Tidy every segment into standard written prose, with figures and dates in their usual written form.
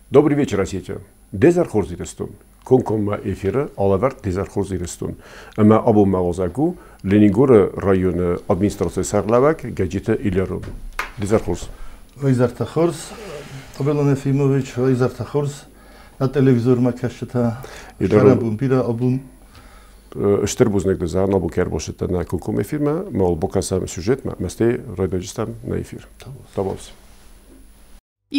Добрый вечер, Осетия. Дезар хорз Ирыстон. Комкоммӕ эфиры алӕвӕрд Дезар хорз Ирыстон. Ӕмӕ абон мӕ уазӕг у Ленингоры районы администрацийы сӕргълӕууӕг Гӕджиты Илярон. Дезар хорз. Изӕртӕ хорз, Абелон Ефимович, изӕртӕ хорз. На телевизормӕ кӕсджытӕ. Сӕрӕбон бирӕ абон. Стыр бузныг дын зӕгъын, абон кӕй ӕрбацыдтӕ нӕ комкоммӕ эфирмӕ. Мӕ бакӕсӕм сюжетмӕ, ӕмӕ стӕй райдайджыстӕм нӕ эфир. Табуафси.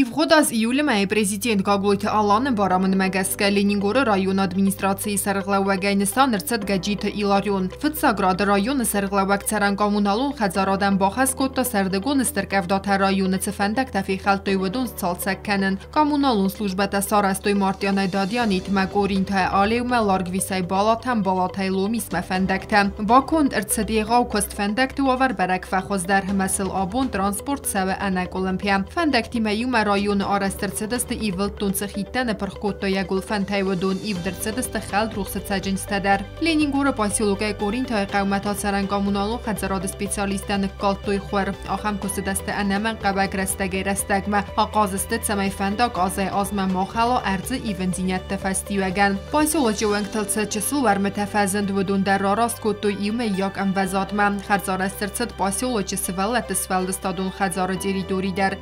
Ивгъуыд аз июлы мӕйы президент Гаглойты Аланы барамындмӕ гӕсгӕ Ленингоры районы администрацийы сӕргълӕууӕгӕй нысан ӕрцыд Гӕджиты Иларион. Фыццаг рады районы сӕргълӕууӕг цӕрӕн коммуналон хӕдзарадӕн бахӕс кодта сӕрдыгон стыр къӕвдатӕ районы цы фӕндӕгтӕ фехӕлдтой, уыдон сцалцӕг кӕнын. Коммуналон службӕтӕ сарӕзтой Мартъианӕй Дадианитмӕ, Къоринтӕй Алеумӕ, Ларгвисӕй Балатӕм, Балатӕй Ломисмӕ фӕндӕгтӕ. Баконд ӕрцыд егъау куыст, фӕндӕгты уавӕр бӕрӕг фӕхуыздӕр, ӕмӕ сыл абон транспорт цӕуы ӕнӕкъуылымпыйӕ. Фӕндӕгтимӕ иумӕ районы арӕзт ӕрцыдысты ивылдтон цы хидтӕ ныпырх кодтой йӕ гуылфӕнтӕй, уыдон ивд ӕрцыдысты хӕлд рухсы цӕджындзтӕ дӕр. Ленингоры поселокӕй Къоринтайы хъӕумӕ та цӕрӕн коммуналон хӕдзарады специалисттӕ ныккалдтой хуыр. Ахӕм куыстытӕ ӕнӕмӕнгхъӕуӕг рӕстӕгӕй-рӕстӕгмӕ ахъаз сты, цӕмӕй фӕндаг азӕй-азмӕ ма хӕла ӕрдзы ивындзинӕдты фӕстиуӕгӕн. Поселочы уӕнгтыл цы чысыл уӕрмытӕ фӕзынд, уыдон дӕр рараст кодтой иумӕйаг ӕмвӕзадмӕ. Хӕдзарӕзт ӕрцыд поселочы сывӕллӕтты сфӕлдыстадон хӕдзары территори дӕр.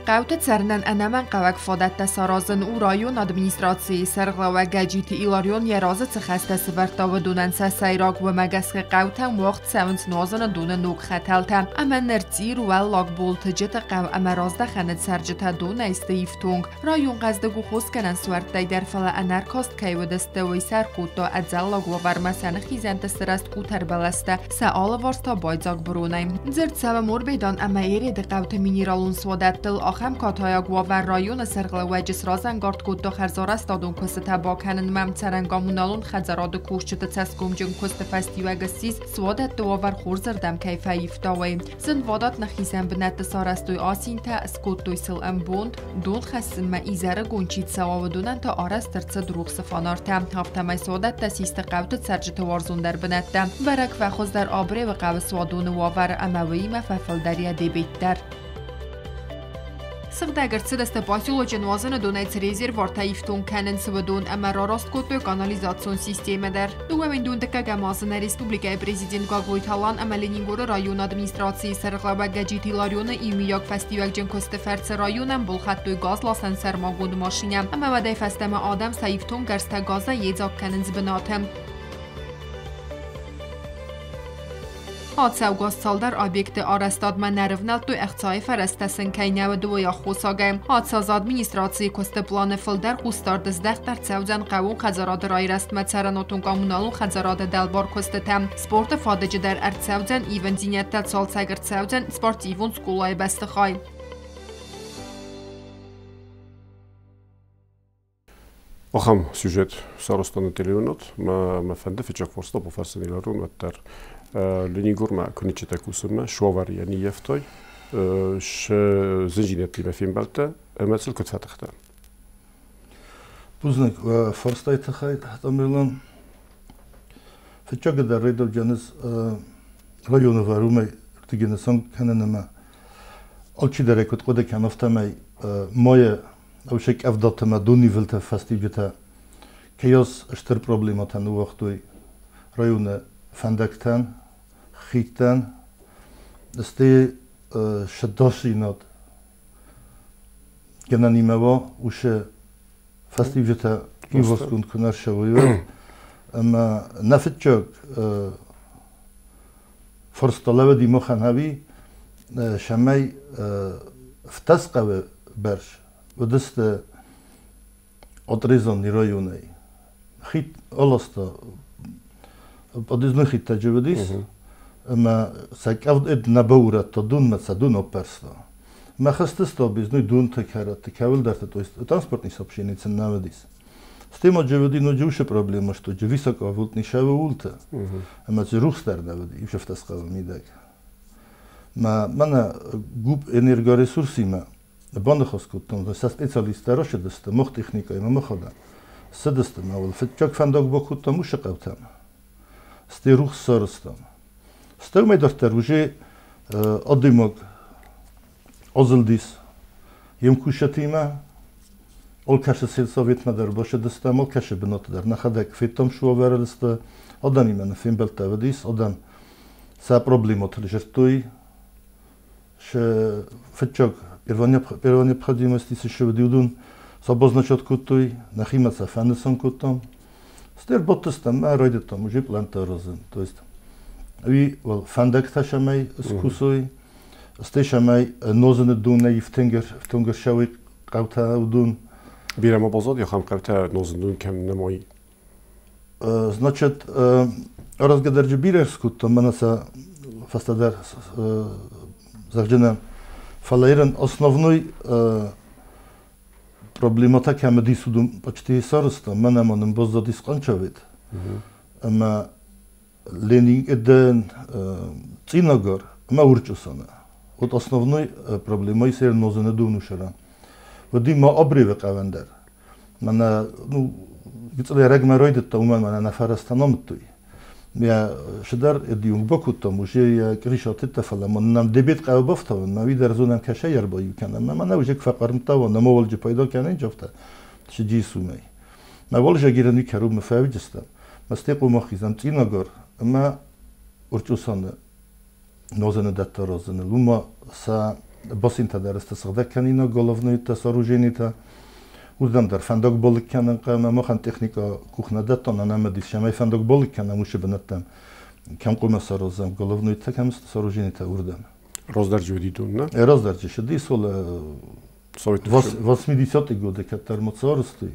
Хъӕуты цӕрынӕн ӕнӕмӕнгхъӕуӕг фадӕттӕ саразын у районы администрацийы сӕргълӕууӕг Гӕджиты Иларион йӕ разы цы хӕстӕ сывӕрдта, уыдонӕн сӕ сӕйраг. Уымӕ гӕсгӕ хъӕутӕм уагъд цӕуынц нуазыны доны ног хӕтӕлтӕ. Ӕмӕ ныр Цъир, Уӕллаг Болтыджыты хъӕу ӕмӕ Раздӕхӕны цӕрджытӕ донӕй сты ифтонг. Район хъӕздыг у хосгӕнӕн суӕрттӕй дӕр, фӕлӕ ӕнӕркаст кӕй уыдысты, уый сӕ ӕркодта ӕдзӕллаг уавӕрмӕ, сӕ ныхизӕнты сырӕзт къутӕрбӕлӕстӕ, сӕ алыварс та байдзаг быронӕй. Дзырд цӕуы Морбедан ӕмӕ Ереды хъӕуты минералон суадӕттыл. Ахӕм катайаг уавӕр районы сӕргълӕууӕджы сразӕнгард кодта хӕрзарӕзтадон куыстытӕ бакӕнынмӕ. Цӕрӕн коммуналон хӕдзарады кусджыты цӕсгомджын куысты фӕстиуӕг ссис, суадӕтты уавӕр хорзырдӕм кӕй фӕивта, уый. Зынвадат ныхизӕн бынӕтты сарӕзтой асинтӕ, скодтой сыл ӕмбонд, дон хӕссынмӕ изӕрыгон чи цӕуа, уыдонӕн та арӕзт ӕрцыд рухсы фонартӕ. Афтӕмӕй суадӕттӕ систы хъӕуты цӕрджыты уарзондӕр бынӕттӕ. Бӕрӕг фӕхуыздӕр Абревы хъӕуы суадоны уавӕр ӕмӕ уыимӕ фӕфылдӕр йӕ дебет дӕр. Сыгъдӕг ӕрцыдысты поселочы нуазыны донӕй цы резервуартӕ ифтонг кӕнынц, уыдон ӕмӕ рараст кодтой канализацион системӕ дӕр. 2012 азы нӕ республикӕйы президент Гаглойты Алан ӕмӕ Ленингоры районы администрацийы сӕргълӕууӕг Гӕджиты Иларионы иумиаг фӕстиуӕгджын куысты фӕрцы районӕн балхӕдтой газласӕн сӕрмагонд машинӕ, ӕмӕ уӕдӕй фӕстӕмӕ адӕм сӕ ифтонггӕрзтӕ газӕй йедзаг кӕнынц бынаты. Ацӕугӕ цалдӕр объекты арӕзтадмӕ нӕ рывнӕлдтой ӕхцайы фӕрӕзтӕ сын кӕй нӕ уыд, уый аххосагӕй. Ацы аз администрацийы куысты планы фылдӕр хъусдард здӕхт ӕрцӕудзӕн хъӕууон хӕдзарады райрӕзтмӕ, цӕрӕнуатон-коммуналон хӕдзарады дӕлбар куыстытӕм. Спорты фадыджы дӕр ӕрцӕудзӕн ивындзинӕдтӕ, цалцӕг ӕрцӕудзӕн спортивон скъолайы бӕстыхай. Ахӕм сюжет сарӕзта нӕ телеуынад. Мӕ фӕнды фыццаг фарста бафӕрсын Иларон уӕддӕр. Ленингормӕ куы ничитӕ кусынмӕ, суавӕр йӕ ныййӕфтой, зындзинӕдтимӕ фембӕлдтӕ ӕмӕ сыл куыд фӕтыхтӕ? Бузныг фарстайы тыххӕй, Тамерлан. Фыццагыдӕр райдауджаныз районы варумӕй рдыги нысан кӕнын ӕмӕ алчидӕр ӕй куыд хъуыды кӕны, афтӕмӕй майы ӕвсӕг къӕвдатӕмӕ донивылтӕ фӕстиуджытӕ кӕйас стыр проблемӕтӕ ныууагътой районы фӕндӕгтӕн, хидтӕн, стӕй сӕдасдзинад гӕнӕнимӕ уа, уыцы фӕстиуджытӕ ивазгонд куы нӕ рцӕуой, уӕд. Ӕмӕ нӕ фыццаг фарста лӕвӕди махӕн ӕви цӕмӕй фтӕсхъӕуы бӕрц уыдысты отрезанный районӕй. Хид аласта, подъездной хидтӕджы уыдис, ӕмӕ сӕ къӕвд нӕ баурӕдта донмӕ, сӕ дон аппӕрста. Мӕ хӕсты объездной донтӕ кӕрӕтты кӕуылдӕрты, то есть транспортный сообщение сын нӕ уыдис. Стема джеведи ноджы ушы проблема, что джи высоковольтный шавы улта. Ӕмӕ дзы рухс дӕр нӕ уыди, ифтӕсхъӕуы мидӕг. Ма мӕнӕ ГУП энергоресурсимӕ баныхас кодтам, сӕ специалисттӕ рацыдысты, мах техникӕимӕ махадӕн. Цыдысты ма уыл фыццаг фӕндаг бакодтам уыцы хъӕутӕм. Стӕй рухс сарӕзтам. Стӕй уымӕй дарддӕр уже адӕймаг азылдис йе мкусджытимӕ, алкӕцы сельсоветмӕ дӕр бацыдыстӕм, алкӕцы бынаты дӕр нӕхӕдӕг федтам суавӕры адӕмимӕ нын фембӕлдтӕ уыдис, адӕм сӕ проблемӕтыл зыдтой, сӕ фыццаг первой необходимости цы сы уыди, уыдон сӕ обозначать кодтой, нӕхимӕ сӕ фӕнысан кодтам. Стӕй ӕрбадтыстӕм ӕмӕ райдыдтам уже плантӕ аразын. То есть уый фӕндӕгтӕ цӕмӕй скусой, стӕй цӕмӕй нозыны донӕй ифтонг ссӕуой хъӕутӕ, уыдон. Бирӕ ма баззад ахӕм хъӕутӕ, нозыны дон кӕм нӕма и? Значит, аразгӕ дӕр бирӕ скодтам, мӕнӕ сӕ фӕстӕдӕр зӕгъджынӕн. Фӕлӕ ирӕн основной проблемӕтӕ кӕм уыдис, уыдон почти сарӕзтам. Мӕнӕ ма нын баззадис Къанчавет. Ӕмӕ Ленин Цъинагар ӕмӕ Урчъусаны. Вот основной проблема ис нозыны доны сӕрӕн. Уыди ма Абревы хъӕуӕн дӕр. Мӕнӕ, ну, гыццыл ӕрӕгмӕ райдыдта, уымӕн мӕнӕ нӕ фӕрӕзтӕ намыдтой. Я шыдӕр эдиунг бакодтам, уже я крыша тыдта, фӕлӕ ма нӕм дебет хъӕуы бафтауын, мӕ уый дӕр зонӕм кӕсӕй ӕрбаиу кӕнӕм. Мӕ мӕнӕ уже куы фӕхъӕрмттауа, нӕ моволджы пайда кӕнын джафта, сыджи сумӕй. Мӕ волжагирӕн уый кӕрон мӕ фӕуыджыстӕм. Мӕ стӕй хъуамӕ хизӕм Цъинагар ӕмӕ Урчъусаны нозыны дӕттӕ аразыныл. Уымӕ сӕ бассейнтӕ дӕр сты сыгъдӕг кӕнинаг, головнойтӕ, сооруженитӕ. Уырдӕм дӕр фӕндаг балыг кӕнын хъӕуы, махӕн техникӕ къух нӕ дӕттон, ӕмӕ цӕмӕй фӕндаг балыг кӕнӕм уыцы бынӕттӕм, кӕм хъуамӕ саразӕм, головнойтӕ кӕм сты, сооруженитӕ, уырдӕм. Раздӕр уыди дон, нӕ? Раздӕр сыди сол 80-ты годы кӕддӕр ма сарӕзтой.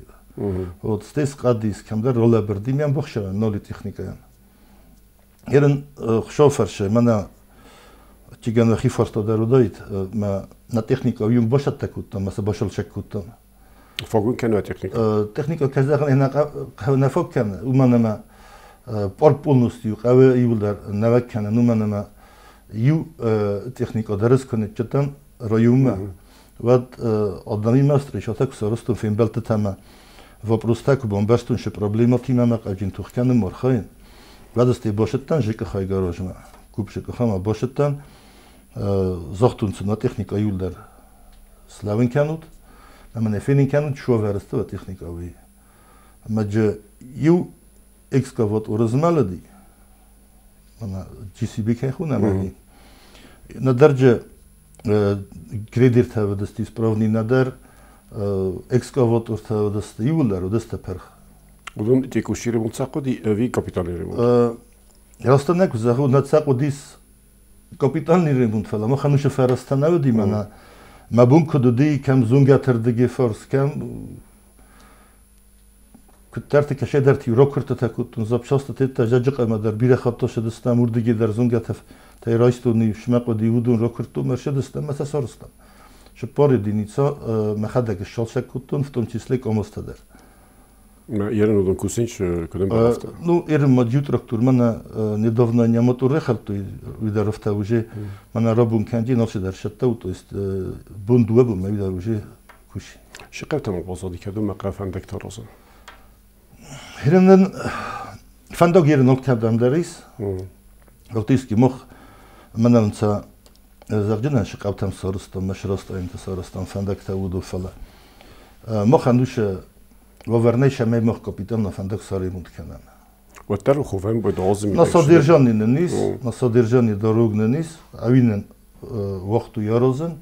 Вот стӕй схъӕдис, кӕмдӕр ролӕбырди, мӕм бахсӕвӕн ноли техникӕйӕн. Ерын хуыцау фӕрсы, мӕнӕ чиган хи фарста дӕр уыдаид, мӕ на техника юнг басӕттӕ кодтам, мӕ сӕ басылсӕг кодтам. Фагун кӕнӕ техника? Техника кӕздӕхӕн нӕ фаг кӕны, уымӕн ӕмӕ пъар полностью хъӕуы иуылдӕр нӕвӕг кӕнын, уымӕн ӕмӕ иу техника дӕр куы ныцчытӕн районмӕ, уӕд адӕмимӕ встречатӕ куы сарӕзтон, фембӕлдтытӕ мӕ вопростӕ куы бамбӕрстон, цы проблемӕтимӕ мӕ хъаджын тох кӕнын архайын, уӕд стӕй басыдтӕн Жекхайы гаражмӕ, куп Жекхамӕ басыдтӕн, загътон сын, техника иуылдӕр слӕуын кӕнут, ӕмӕ нӕ фенын кӕнут, суавӕрысты техника уый. Ӕмӕ джы иу экскаватор змӕлыди, мӕнӕ GCB кӕй хонӕм, ӕви. Нӕдӕр джы грейдертӕ уыдысты исправный, нӕдӕр экскаватортӕ уыдысты, иуылдӕр уыдысты пырх. Уыдон текущий ремонт сӕ хъуыди ӕви капитальный ремонт? Растӕнӕг зӕгъу, нӕ сӕ хъуыдис капитальный ремонт, фӕлӕ махӕн уыцы фӕрӕзтӕ нӕ уыди, мӕнӕ мӕ бон куыд уыди, кӕм зонгӕтырдыги фарс, кӕм куыддӕрты кӕсӕдӕрты роккуыртытӕ кодтон, запчастытӕ тедта зӕджы къӕмӕ дӕр бирӕ хатт сыдыстӕм, уырдыги дӕр зонгӕтӕ тӕй райстон, смӕ хъуыди, уыдон роккуырдтон, мӕ сыдыстӕм, мӕ сӕ сарӕзтам. Цыппар единица мӕхӕдӕг ссалцӕг кодтон, в том числе КАМАЗтӕ дӕр. Ерын уыдон кусынч куыдӕм бафта? Ну, ерын ма джу трактор, мӕнӕ недавно не мотор рехӕлдтой, уый дӕр афтӕ уже мӕнӕ рабун кӕнди, налчы дӕр сӕттӕ, то есть бон дыууӕ бонмӕ уый дӕр уже кусы. Шы хъӕутӕм баззади, кӕдӕм мӕ хъӕу фӕндӕгтӕ аразын? Ерынӕн фӕндаг ерын алкӕдӕм дӕр ис. Алтийский мох мӕнӕ ца зӕгъджынӕн шы хъӕутӕм сарӕзтам, мӕ срастайынтӕ сарӕзтам фӕндӕгтӕ уыдон, фӕлӕ махӕн уыцы уавӕр нӕй, цӕмӕй мах капитально фӕндаг саремонт кӕнӕм. Уӕддӕр ховӕн бойдоозы На содержание нын ис, на содержание дорог нын ис, ӕви нын уагътой аразын.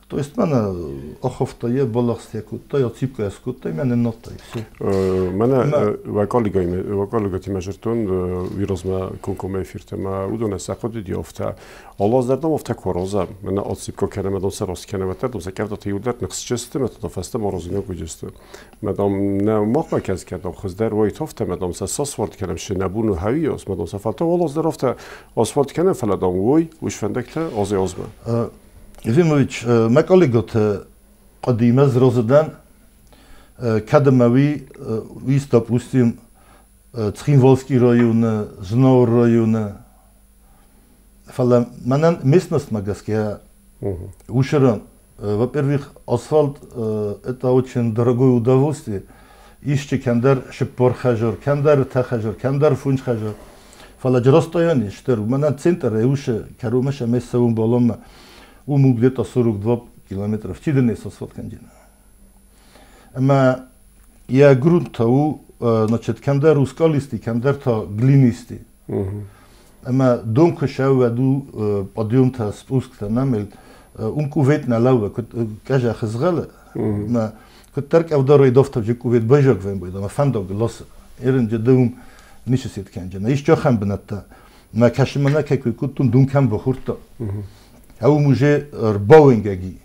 То есть мӕнӕ ахафта йӕ, балӕгъстӕ кодта, йӕ ципкӕ скодта, мӕнӕ надта, и всё. Мӕнӕ уӕ коллегатимӕ зырдтон уый размӕ комкоммӕ эфиртӕ, мӕ уыдонӕн сӕ хъуыды уыди афтӕ. Алы аз дӕр дам афтӕ куы аразӕм, мӕнӕ отсыпка кӕнӕм, мӕ дам сӕ раст кӕнӕм, уӕддӕр дам сӕ кӕрдӕтӕ иуылдӕр ныхсджысты, мӕ та фӕстӕмӕ аразинаг уыдысты. Мӕ дам нӕ махмӕ кӕсгӕ дам хуыздӕр уайт афтӕ, мӕ дам сӕ сасфальт кӕнӕм, шы нӕ бон у хӕуиас, мӕ дам сӕ фӕлтау алы аз дӕр афтӕ асфальт кӕнӕм, фӕлӕ дам уой, уый фӕндӕгтӕ азӕй-азмӕ. Ефимович, мӕ коллегаты хъуыдыимӕ ӕз разы дӕн. Кадамави, вис, допустим, Цхинвалский районы, Знаур районы. Фала манан местность магазки, ушера, во-первых, асфальт это очень дорогое удовольствие. Ишчи кендар шиппор хажор, кендар тахажор, кендар фунч хажор. Фала расстояние, что манан центр уше карумаша мессаум балома, уму где-то 42 километров. Чиденес асфальт кандина. Ама я грунт тау, значит, кендар ускалистый, кендар та глинистый. Ама дом кушау подъем-та спуск-та намел, кувет на лава, кажа хызгала, ма кутарк авдорой дофтав же кувет бажок вен бойда, ма фандог лос, эрен же дум нишесит кенже. На ишчо хан бнатта, ма кашимана какой кутун дум кам бохурта. Ау муже рбоингаги.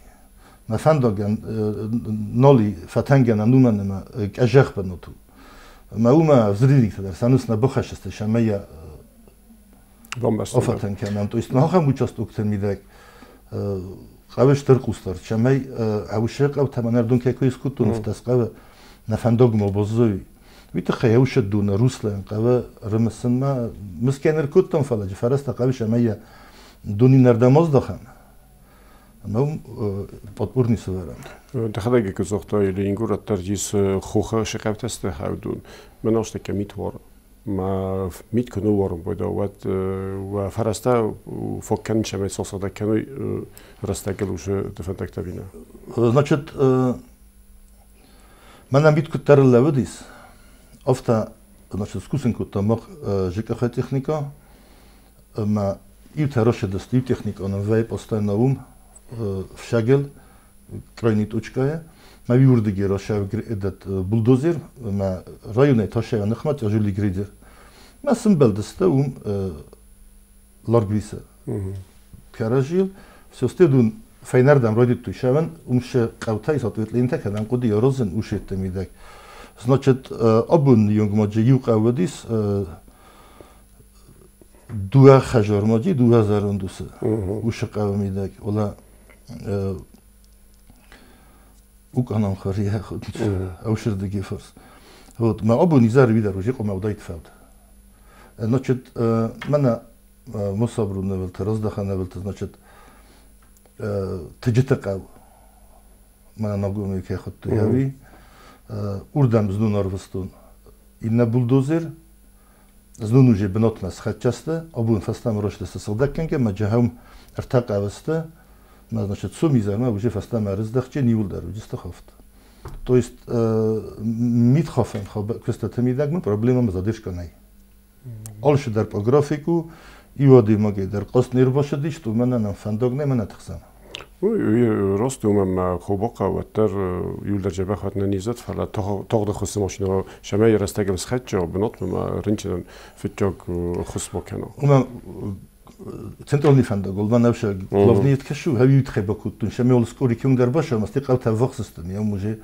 Ма фандоган ноли фатанган нуман ма кажах бноту. Ма ума взридик тадар санус на бохашесте шамая офатан кенам. То есть нахам участок темидек ყავეშ დერყუსტარ ჩამაი აუშე ყავ თამანარ დუნ კეკო ისკუტუნ ფტას ყავ ნაფანდოგ მობოზოვი ვიტხე აუშე დუნა რუსლან ყავ რმსნმა მსკენერ კუტონ ფალაჯ ფარასტა ყავ შამაია დუნი ნარდამოზდახან ну подпорный сਵერა დახადაგე გზოხტო ლინგურატ დარჯის ხოხა შეყავთასტე ხავდուն მენოშტეკე მითვარ ما ميت كنو ورم بودا وات وفرستا فكان شمي صوصة كانوا رستاقل وش دفنتك تبينا. Значит, мана мит кутар лавдис. Офта, значит, скусенку там ЖКХ техника, ма и хорошая доступ техника, она вей постоянно ум в шагел крайний точка. Ма вюрдиги роша этот бульдозер, ма районе ташая нахмат яжули гридер. ما سنبلدسته ум ларгвиса. Каражил, все стедун файнардам родит тушаван, умше қавтай соответственно кадан қуди ярозен ушетте мидак. Значит, абун юнгмаджи юқавдис дуа хажормаджи дуа зарундуса. Уше қавмидак. Ола уканам хария худ. Аушердиги форс. Вот, ма абун изар видар уже қомав дайт фавд. Значит, мана мусабру невелте, раздаха невелте, значит, тижитақав мана нагуми ке худ яви урдам знун арвастун инна бульдозер знун уже бнотма схатчаста абун фастам роштаста сылдаккенке ма жахам артақаваста ма значит сум изарма уже фастам арыздахче ниулдар уже хафт. То есть митхафен квестатемидагма проблема задержка най. Алше дар по графику ивади маге дар қос нербошади что мана нам фандогне мана тхсам. Рост умам хубоқа ваттар юлдар жаба хатна низат фала тогда хус машина шамай растагам схатчо бнот ма ринчен фитчок хус бокано. Умам центральный фандаг олван авша главный ткашу хавют хебакутун шамай ол скори кюндар баша масти қавта вақсстан я уже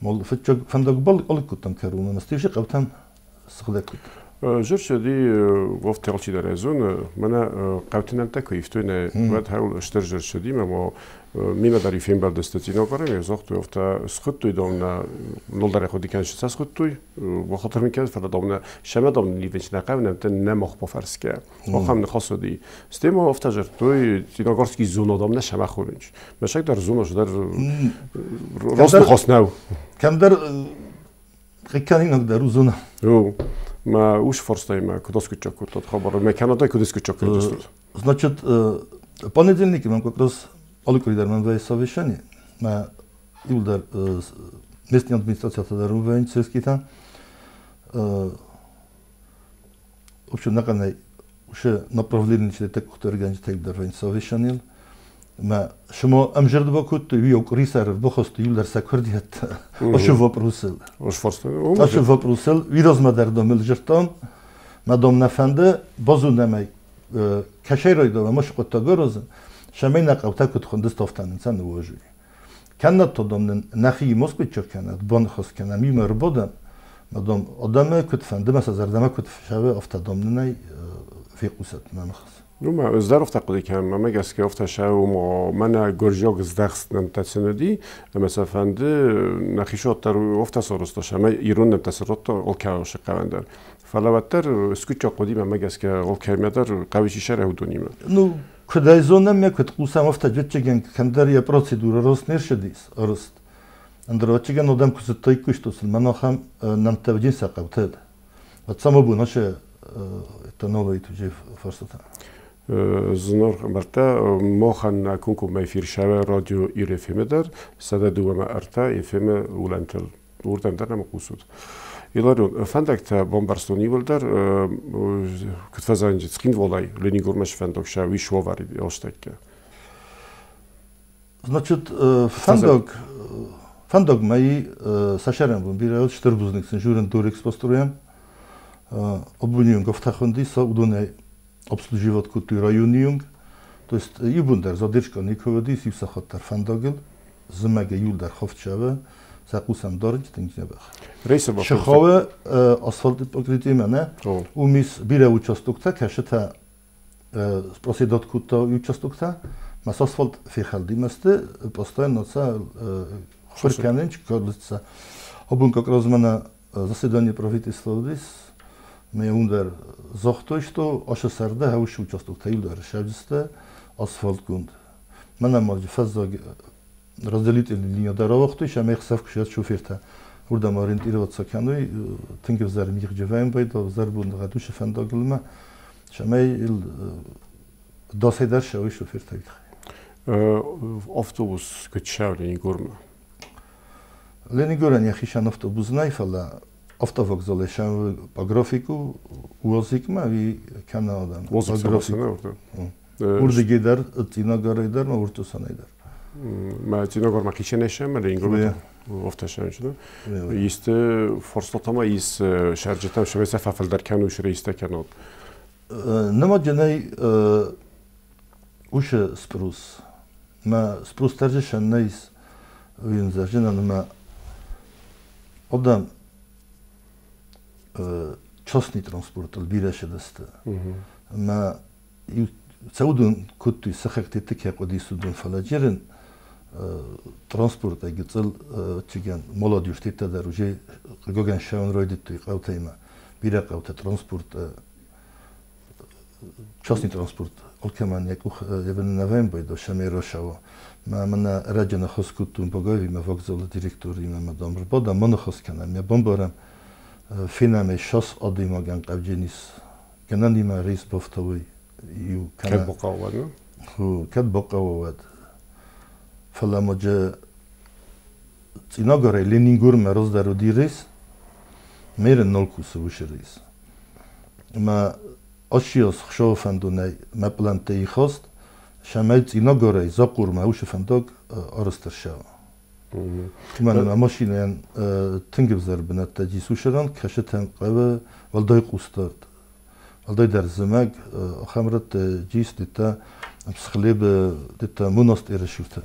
мол фитчок фандаг бал олкутан каруна мастивши қавтан сғдакут. Жыршыди вовтелчи дарезун мана қавтинамта куифтуне вад хаул штер жыршыди ма мима дари фембалдестецино карем зохту офта схуттуй домна нолдаре худи канш сасхуттуй бохотр миказ фала домна шама домна ливенч нақавнамта намох бофарске охам нхосуди стемо офта жыртуй циногорский зоно домна шама хуринч машак дар зоно дар рост хоснав камдар қиканинок дар зона ما уж форстайма кудоскучок кутот хабар ме Канада кудоскучок кутот. Значит, понедельник нам как раз алыкридер нам совещание на Илдар местная администрация тадар увенцевский там. В общем, наканай уже направление так организация совещание. ما شما امجرد بكوت يو ريسر بخص يولر سكرديت اشوف بروسل اشوف بروسل ويروز ما در دومل جرتان ما دوم نفنده بازو نمي كشيروي دو ما شقت تغرز شمي نقوتا كنت خندس تافتن انسان وجوي كانت تضمن نخي موسكو كانت بون خص كان مي مربودن ما دوم ادم كنت فنده مثلا زردما كنت شوه افتادمني في قوست ما نخص. Ну, ма здоров тақди кам, ма гаске офта шау ма мана горжог здахст нам таценоди, ма сафанды нахишоттар офта сороста шама ирон нам тасротто олка шақавандар. Фалаваттар скучо қуди ма гаске олкаймадар қавишишара удонима. Ну, кудайзона ме куд қусам офта жетчеген кандар я процедура рост нершедис рост. Андро чиген одам кузытой куштосыл манахам нам тавдин сақавтед. Вот само бу наше это новое уже форсата. زنور مرتا موخن كونكو ما يفير شاوة راديو إير اف ام در سادة دوما ارتا اف ام ولانتل وردم در نمقوسود. Иларион, фӕндӕгтӕ бомбарстон иуылдӕр куыд фӕзӕнджы Цхинвалӕй Ленингормӕ фӕндаг ша уый суавари остӕккӕ. Значит, фӕндаг мӕй сашарен бун бирӕ стыр бузныг сын журен дурекс построем. Обуниюнг офтахонди са удоне обслуживать кутуй райониюнг. То есть ибундер задержка ниководи сивсахаттар фӕндагыл зымӕгӕ юлдӕр ховчавы сақусам дорж тингнебах. Рейсы ба. Шхове асфальт покрытие мене. Умис бирӕ участокта кашета спросидот кута участокта мас асфальт фехалдимасты постоянно ца хурканенч кодлица. Обун как раз мена заседание правительства дис ме ундер зохтой что аша сарда хауш участокта юлдер шавжисте асфальт гунд. Мена маж фазаг разделительный линия даравахтой шамех сав кшат шоферта. Урдам ориентироваться кануй тинг взар михжеваем байда взар бунд гадуш фандагылма шамей ил досайдар шавой шоферта витх. Автобус кытшав Ленингорма. Ленингоран яхишан автобус найфала автовокзал шам по графику уозикма ви канадан. По графику. Урдигидар цинагорайдар ма уртусанайдар. Ма цинагор ма кишенешем Ленингорма офташам Исте форстотама ис шаржетам шевеса фафалдар кану шрейста канот. Нема дженай уше спрус. Ма спрус таржешан найс уюнзаржена нема одам частный транспорт бирашедасты. Ма цаудун куттуй сахакти тик қодисудун фаладжерин транспорт агицел чиген молодежь титадар уже гоген шаун ройдиттуй қавтайма бира қавта транспорт частный транспорт олкаман якух евен байдо шамеро шаво ма мана раджана хоскутун богови ма вокзал директор има мадам рбода монохоскана ме бомбарам финаме шос одимаган қавджинис генанима рейс бофтовой ю кана кад боқавад ху кад боқавад фаламоджа цинагоре Ленингурме роздародирис мере нолкусы ушерис ма ошиос хшофандунай ма планте ихост шамай цинагоре зақурма ушефандог арыстыршава. Ман машинан тингвзер бнатта жисушеран кашетан қава валдай қустард. Валдай дар зымаг хамрат жис дита псхлеб дита монаст эрешуфта.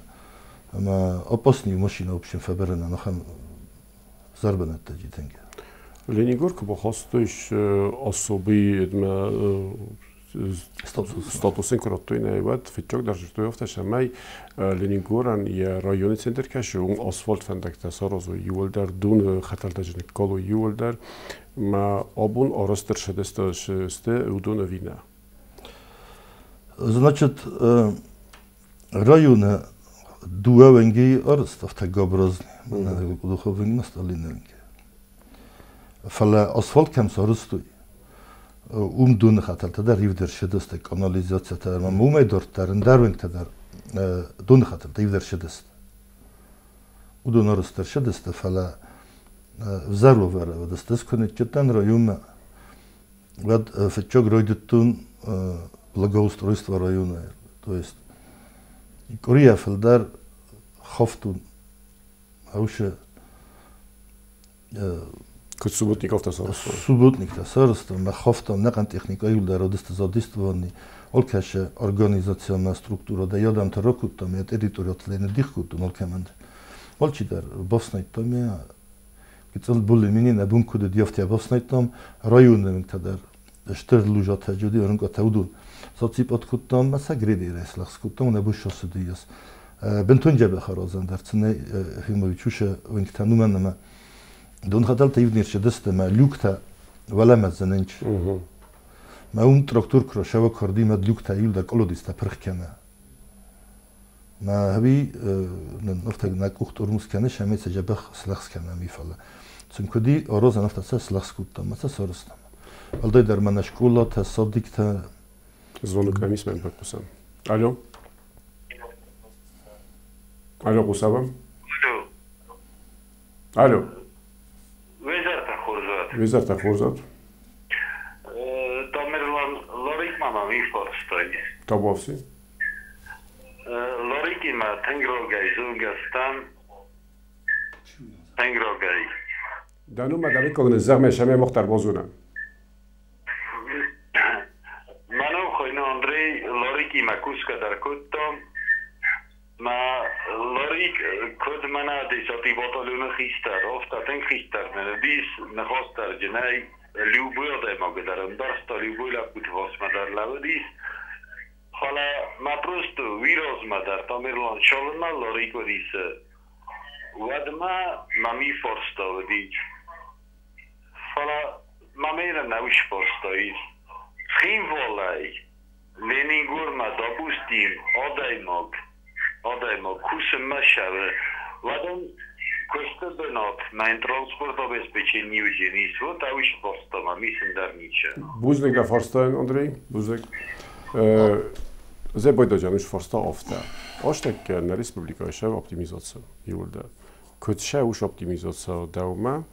Ама опасный машина в общем фаберна нахам зарбанатта житенге. Ленигорка бохостуш особый статусын короттуй найват фитчок даржтой офташамай Ленингоран я районы центр каш ун асфальт фандакта сарозу юлдар дун хаталдажны колу юлдар ма обун оростер шедеста шесте удун вина. Значит, районы дуавенги орст автогоброзни, духовенги сталиненги. Фала асфальт кем саростуй. Дун хаталтадар ивдер шедест канализация тадар ма умай дорттар дарвинг тадар дун хаталта ивдер шедест. Удун орстер шедест фала взару вара дестес конечетан района вад фетчог ройдеттун благоустройство района. То есть Корея фалдар хафтун ауше Куд субботников та саросто. Субботник та саросто, ма хафтам нақан техника юлдар одест задействованы олкаше организационная структура да ядам та рокуттам я территория тлене дихкуттун олкаманд. Олчидар боснайтам я гицел були минина бункуде дьяфтя боснайтам районы тадар штер лужата жуди орунка таудун. Соципот кудтам, ма сӕ гредерӕй слӕгъз кодтам, нӕ буссосыдыйас. Бынтон дзӕбӕх аразӕн дӕр цынӕ Химовичуша уынгтӕ нумӕн ӕмӕ донхӕтӕлтӕ ивд не рцыдысты ӕмӕ люктӕ уӕлӕмӕ дзынынч. Мӕ уым трактор крошава кӕрдимӕ люктӕ иуылдӕр колодистӕ пырх кӕны. Мӕ хӕби ныртӕг нӕ къух тормоз кӕны, сӕмӕй сӕ дзӕбӕх слӕгъз кӕнӕм фӕлӕ. Цын куыди аразӕн афтӕ сӕ слӕгъз кодтам, ӕмӕ сӕ сарӕзтам. Уӕлдайдӕр мӕнӕ скъолатӕ, садиктӕ. Звонок нӕм ис, мӕн байхъусӕм. Алло. Алло, хъусӕм? Алло. Алло. Везартӕ хорзат. Везартӕ хорзат. Тамерлан Лорик мама ми фарстай. Табуафси. Лорикимӕ тынг рогӕй зонгӕ стӕм. Тынг рогӕй. Дӕ ном ма дӕ зӕгъ сӕмӕ мах дӕр базонӕм. Мӕ ном хуыйны Андрей, Лорикимӕ кусгӕ дӕр кодтам. Мӕ Лорик куыд мӕнӕ десяти батальоны хистӕр, афтӕ тынг хистӕр нын уыдис, ныхасдӕрджынӕй любой адӕймагы дӕр ӕмбӕрста, любой лӕппуты фарсмӕ дӕр лӕууыдис. Фӕлӕ мӕ просто уый размӕ дӕр Тамерлан цалынмӕ Лорик уыдис, уӕдмӕ мӕм и фарста уыди. Фӕлӕ мӕм нӕ уый сфарста ис. Цхинвалӕй Ленингормӕ, допустим, адӕймаг кусынмӕ ссӕуы, уӕд ын куысты бынат мӕн транспорт обеспечение уыдзӕнис, вот ауый сфарста мӕм ис ӕндӕр ничи. Бузныг дӕ фарстайӕн, Андрей, бузныг. Зӕбайдаджан уыш фарста афтӕ. Астӕккӕ нӕ республикӕйы сӕ оптимизаци иуылдӕр. Куыд сӕ уыш оптимизаци дӕумӕ,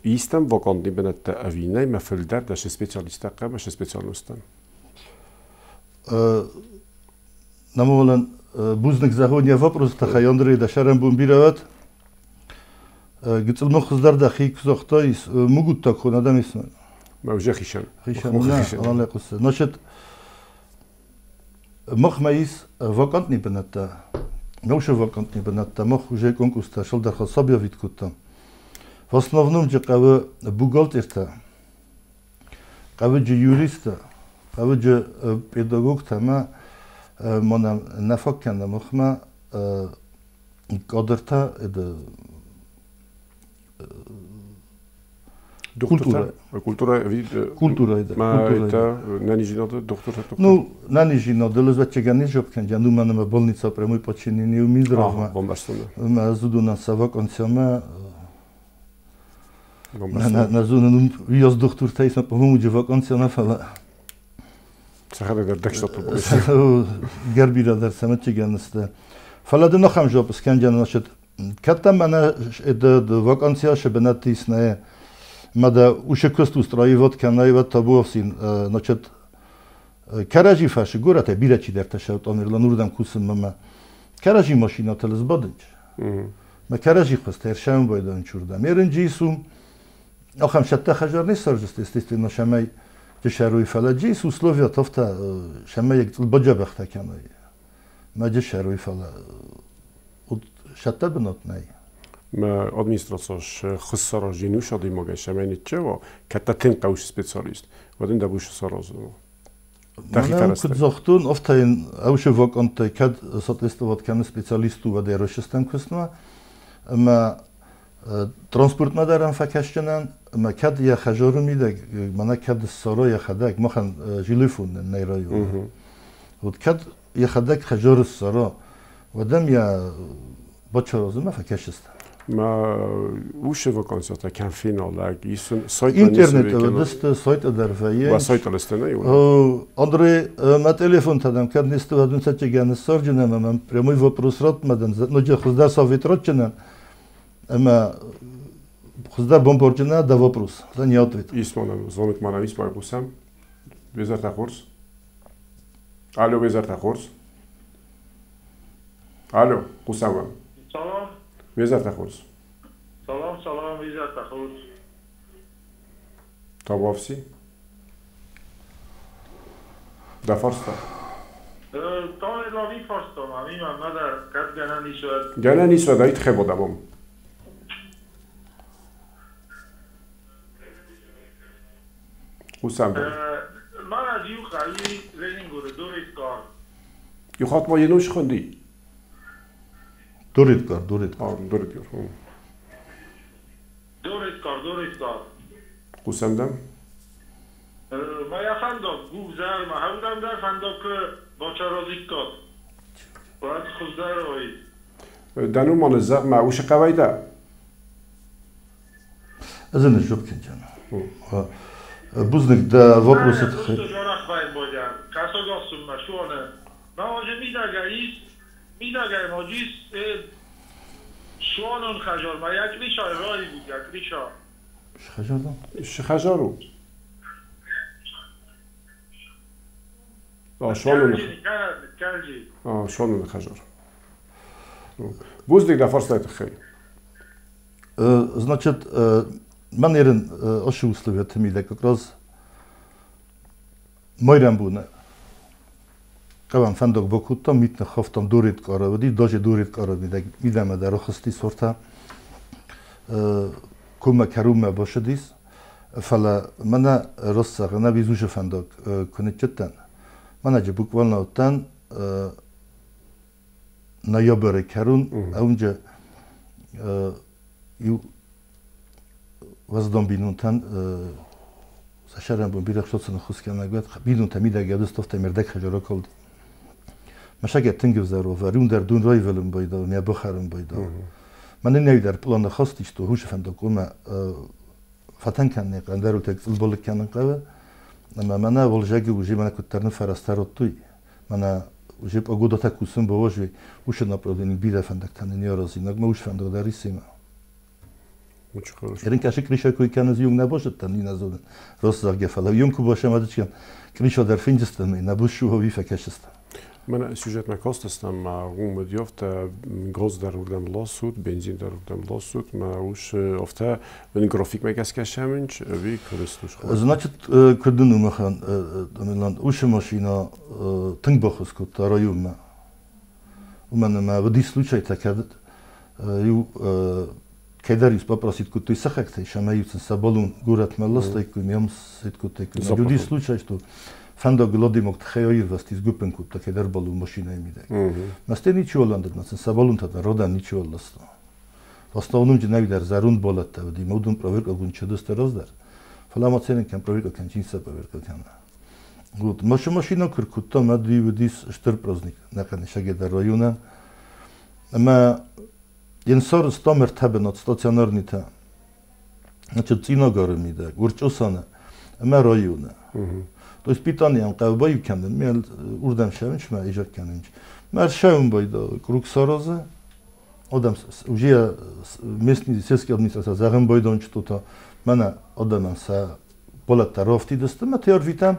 истӕм вакантный бынӕттӕ ӕви нӕй, мӕ фылдӕр дӕ специалисттӕ хъӕуы, ше специальносттӕн? Намолан бузныг зӕгъон йӕ вопросы тыххӕй, Андрей, дӕ сӕрӕнбон бирӕ уӕд. Гыццыл мын хуыздӕр дӕхи куы загътай, мугуттаг хон адӕм ис. Мӕ уже хишӕн. Хишӕн, нӕ, хъуысы. Значит, махмӕ ис вакантный бынӕттӕ. Наушы вакантный бынӕттӕ мах уже конкурстӕ сылдӕр объявить кодтам. В основном же хъӕуы бухгалтертӕ, хъӕуы юристтӕ, хъӕуы педагогтӕ ӕмӕ мӕнӕ нӕ фаг кӕны махмӕ кадртӕ это Культура. Культура, Культура, да. Ма нӕниздзинады дохтыртӕ? Ну, нӕниздзинады лӕзвӕтчегӕн не жоп кӕнджа, ну мӕнӕ больница прямой подчинение у Минздравмӕ. Мӕ зудунан сӕ вакансиямӕ нӕ зонын, уыйас дохтыртӕ ис, по-моему, вакансия нӕ фӕлӕ. Сӕхӕдӕг дӕр дӕгстатыл Гӕрбирӕ дӕр сӕмӕтчегӕн сты. Фӕлӕ дын ахӕм жоп скӕнджа, значит, кӕддӕм мӕнӕ вакансия ше бынӕтты ис нӕ мӕ уше куыст устраивать кӕнай, уӕд табуафсин, значит, кӕрӕдзи фӕрсы горӕтӕй бирӕ чидӕртӕ сӕ Тамерлан уырдӕм кусынмӕ мӕ кӕрӕдзи машинӕтыл сбадынч. Мӕ кӕрӕдзи хуызтӕ ӕрсӕуын байдайынч уырдӕм. Ерынджы исум ахӕм сӕттӕ хӕзар не ссарджысты, естественно, сӕмӕй джысӕрой, фӕлӕ джис условия тафтӕ сӕмӕй баджабӕхтӕ кӕной. Мӕ джысӕрой, фӕлӕ сӕттӕ бынат нӕй. Мӕ администрацияш хыссара женуш адӕймагӕй сӕмӕй ниччева, кӕддӕ тынг хъӕуы специалист, уӕд ын дӕ бушы саразын. Мӕнӕ куыд загътон, афтӕ йын ӕвшы ваканттӕй кӕд соответствовать кӕны специалисту, уӕд ӕрӕсыстӕм куыстмӕ, ӕмӕ транспортмӕ дӕр ӕм фӕкӕсджынӕн, ӕмӕ кӕд йӕ хӕжоры мидӕг, мӕнӕ кӕд ссара йӕхӕдӕг, махӕн жилифон нӕй районы. Вот кӕд йӕхӕдӕг хӕжоры ссара, уӕд ӕм йӕ бачаразынмӕ фӕкӕсджыстӕм. Ма ушы вакансията кӕм феналӕг исын сайт Интернеты уыдысты, сайты дӕр вӕййынц. Ва сайты лыстӕ Андрей, мӕ телефон тӕдӕм кӕд не сты уӕд цӕттӕгӕн ссарджынӕн ӕмӕ мӕм прямой вопрос ратт мӕ дын, ноджы хуыздӕр совет ратджынӕн ӕмӕ хуыздӕр бамбарджынӕ дӕ вопрос, да не ответ. Ис манам, звонок манам ис байхъусӕм. Везартӕ хорз. Алло, везартӕ хорз. Алло, хъусӕм уӕм. Салам. Везартӕ хорз. Салам, салам, везартӕ хорз. Табуафси. Дӕ фарста? Тамерлани фарста мӕм, имӕ мӕдӕр кӕд гӕнӕн ис, уӕд. Гӕнӕн ис, уӕд ӕй тыххӕй Хъусӕм дӕм. Мӕнӕ Иу хъайи Ленингоры Доридкар. Юхат ма енуш хонди. Доридкар, Доридкар. А, Доридкар. Доридкар, Доридкар. Қусамдам? ما یا فندق گوزر ما هودم در فندق باچارازیکات. باید خوزر آیی. دانو مان زغ ما وش قوایدا. Эзен жопкин джана. Бузник да вопросы ما میداگاییس میداگای ماجیس شوانون خجار ما یک ریشا رایی بود یک ریشا. خجار شخجارو. آه شوانون آه شوانون خجار. Бузник да фарслайт хей. Значит, манерен оши условия тмида как раз Майрамбуна قوام فندق بکوتا میتن خفتم دورید کارا ودی داج دورید کارا میدم در خستی سورتا کوما کروما باشدیس فلا منا رص غنا بيزوش فندق كنت جدا منا буквально оттан ноябрь карун аунжа ю ваздон бинунтан сашарам бун бирах шоцен хускана гуат бинунта мида гавдстофта мердак хажара колд Машага тингвзаро варун дар дун ройвелм бойда мя бухарм бойда من نيدر план хости что хуш фандок ума фатан кан قندرو тек футбол кан قوه اما мана волжаги уже мана куттарны фарастароттуй мана уже погода так усым бовожи уш направление бира фандак тан не разинак ма уш фандак дарисима. Очень хорошо. Ерин каши криша кой кан юng набошад тан не назовен. Россаг гефала юнг ку боша мадичкан криша дар финджестам набушу вифа кашеста. من сюжет ма костастам ма гум дёфта газ дар урдам ласуд бензин дар урдам ласуд ма уш офта من график ма гас кашаминч ви кристуш. Значит, кудну махан милан уш машина тынг бахус кут районма. У меня ма в случай так ю кедарис попросит кут сахакта шамаются сабалун гурат маластай ку мям сит кут ку. Люди случай что фандог лодимок тхеоирвастис гупен кут кедар балун машина мидаг. Масте ничего ландад масын сабалун тата родан ничего ласта. В основном же навидар зарун болатта ди модун проверка гун чудоста роздар. Фламаценен кан проверка кан чинса проверка кан. Вот машина куркутта мади вдис штыр праздник накане шагедар района. Ама енсор стомер табен от стационарный та. Значит, циногары мидаг, урчосана, ама района. То есть питание قوبای کندن میل اردم شوینч ма ижат кандинч. Мар шавм бойда круг саразы. Одам уже местный сельский администрация загын бойдон что-то. Мана одаман са болатта рофти дастма тер витам.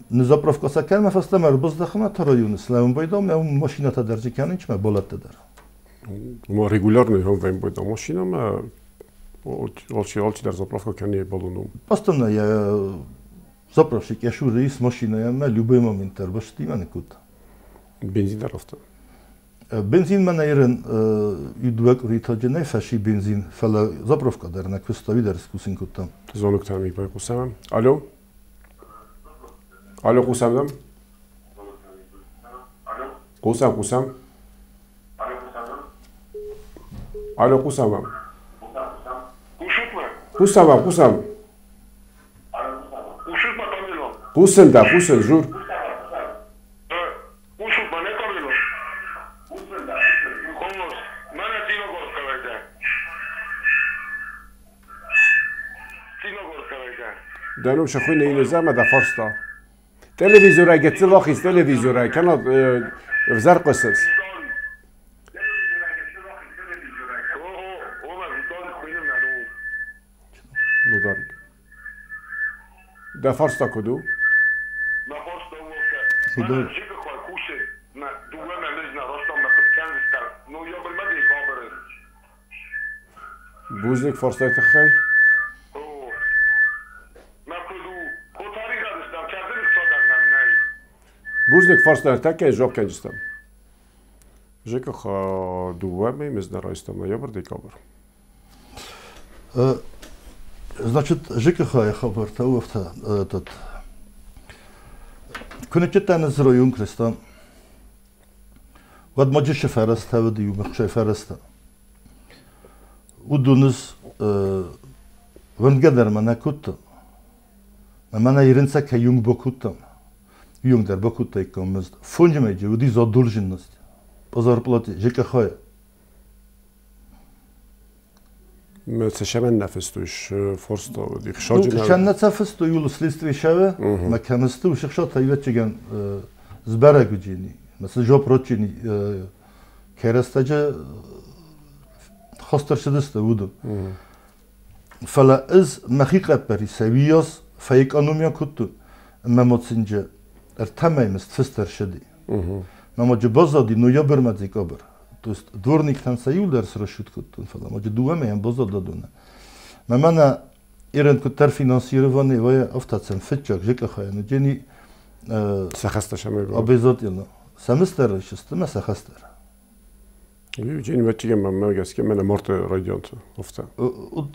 Не заправка са калма фастамар буздахма тараюн славм бойдом я машина та даржи кандинч ма болатта дар. Ма регулярно хом вем бойда машина ма олчи олчи дар заправка кани балуну. Постоянно я заправщик я шурис машина я на любой момент тарбашти мана кут. Бензин дарофта. Бензин мана ирен юдвак ритаджене фаши бензин фала заправка дар на кустави дар скусин куттам. Звонок там и байкусам. Алло. Алло, кусамдам. Кусам, кусам. Алло, кусамам. Кусамам, кусам. Кусен да, кусен, жур. دانو شخوينا ينزا ما دا فرصة تلفزيون قلت له تلفزيون كان في قصص. نودارك دا فرصة كدو بوزنك فرصة تخي Бузник фарста таке жоп кенджистам. Жека ха дуаме мезнарайстам ноябрь декабрь. Значит, ЖКХ я хабар этот Куы ныджджыдтӕн ӕз район Крестан, уӕд ма джысы фӕрӕзтӕ уыди, иу ӕхсай фӕрӕзтӕ. Уыдон ӕз вӕндгӕ дӕр мӕ нӕ кодтон. Мӕнӕ ирынцӕ кӕй юнг бакодтам. Юнг дӕр бакодтаиккам мызд. Фонджымӕйджы уыди задолженность по зарплате ЖКХ. Цешемен нӕфыстуш форсто их шоджина. Шанна фысто юл следствие шаве, ма камысту шихшот айвечеген зберегуджини. Ма жоп рочини керестаже хостершидысты уду. Фӕлӕ ӕз мӕхи хъӕппӕрисӕй уыйас фӕэкономия кодтон, ӕмӕ ма цинджы ӕртӕмӕй мызд фыст ӕрцыди. Мӕ ма джы баззади ноябрмӕ декабрь. То есть дворниктӕн сӕ иу дӕр срасчет кодтон, фӕлӕ ма джы дыууӕ мӕйӕн баззад адоны. Мӕ мӕнӕ ирен куыддӕр финансирование вайы афтӕ фыццаг ЖКХ-йӕн уыджени Сӕхӕстӕ шамай. Обязательно. Семестр сты мӕ сӕхӕстӕр. Евгений Ватиген мӕ гӕсгӕ мӕнӕ марты райдианты афтӕ.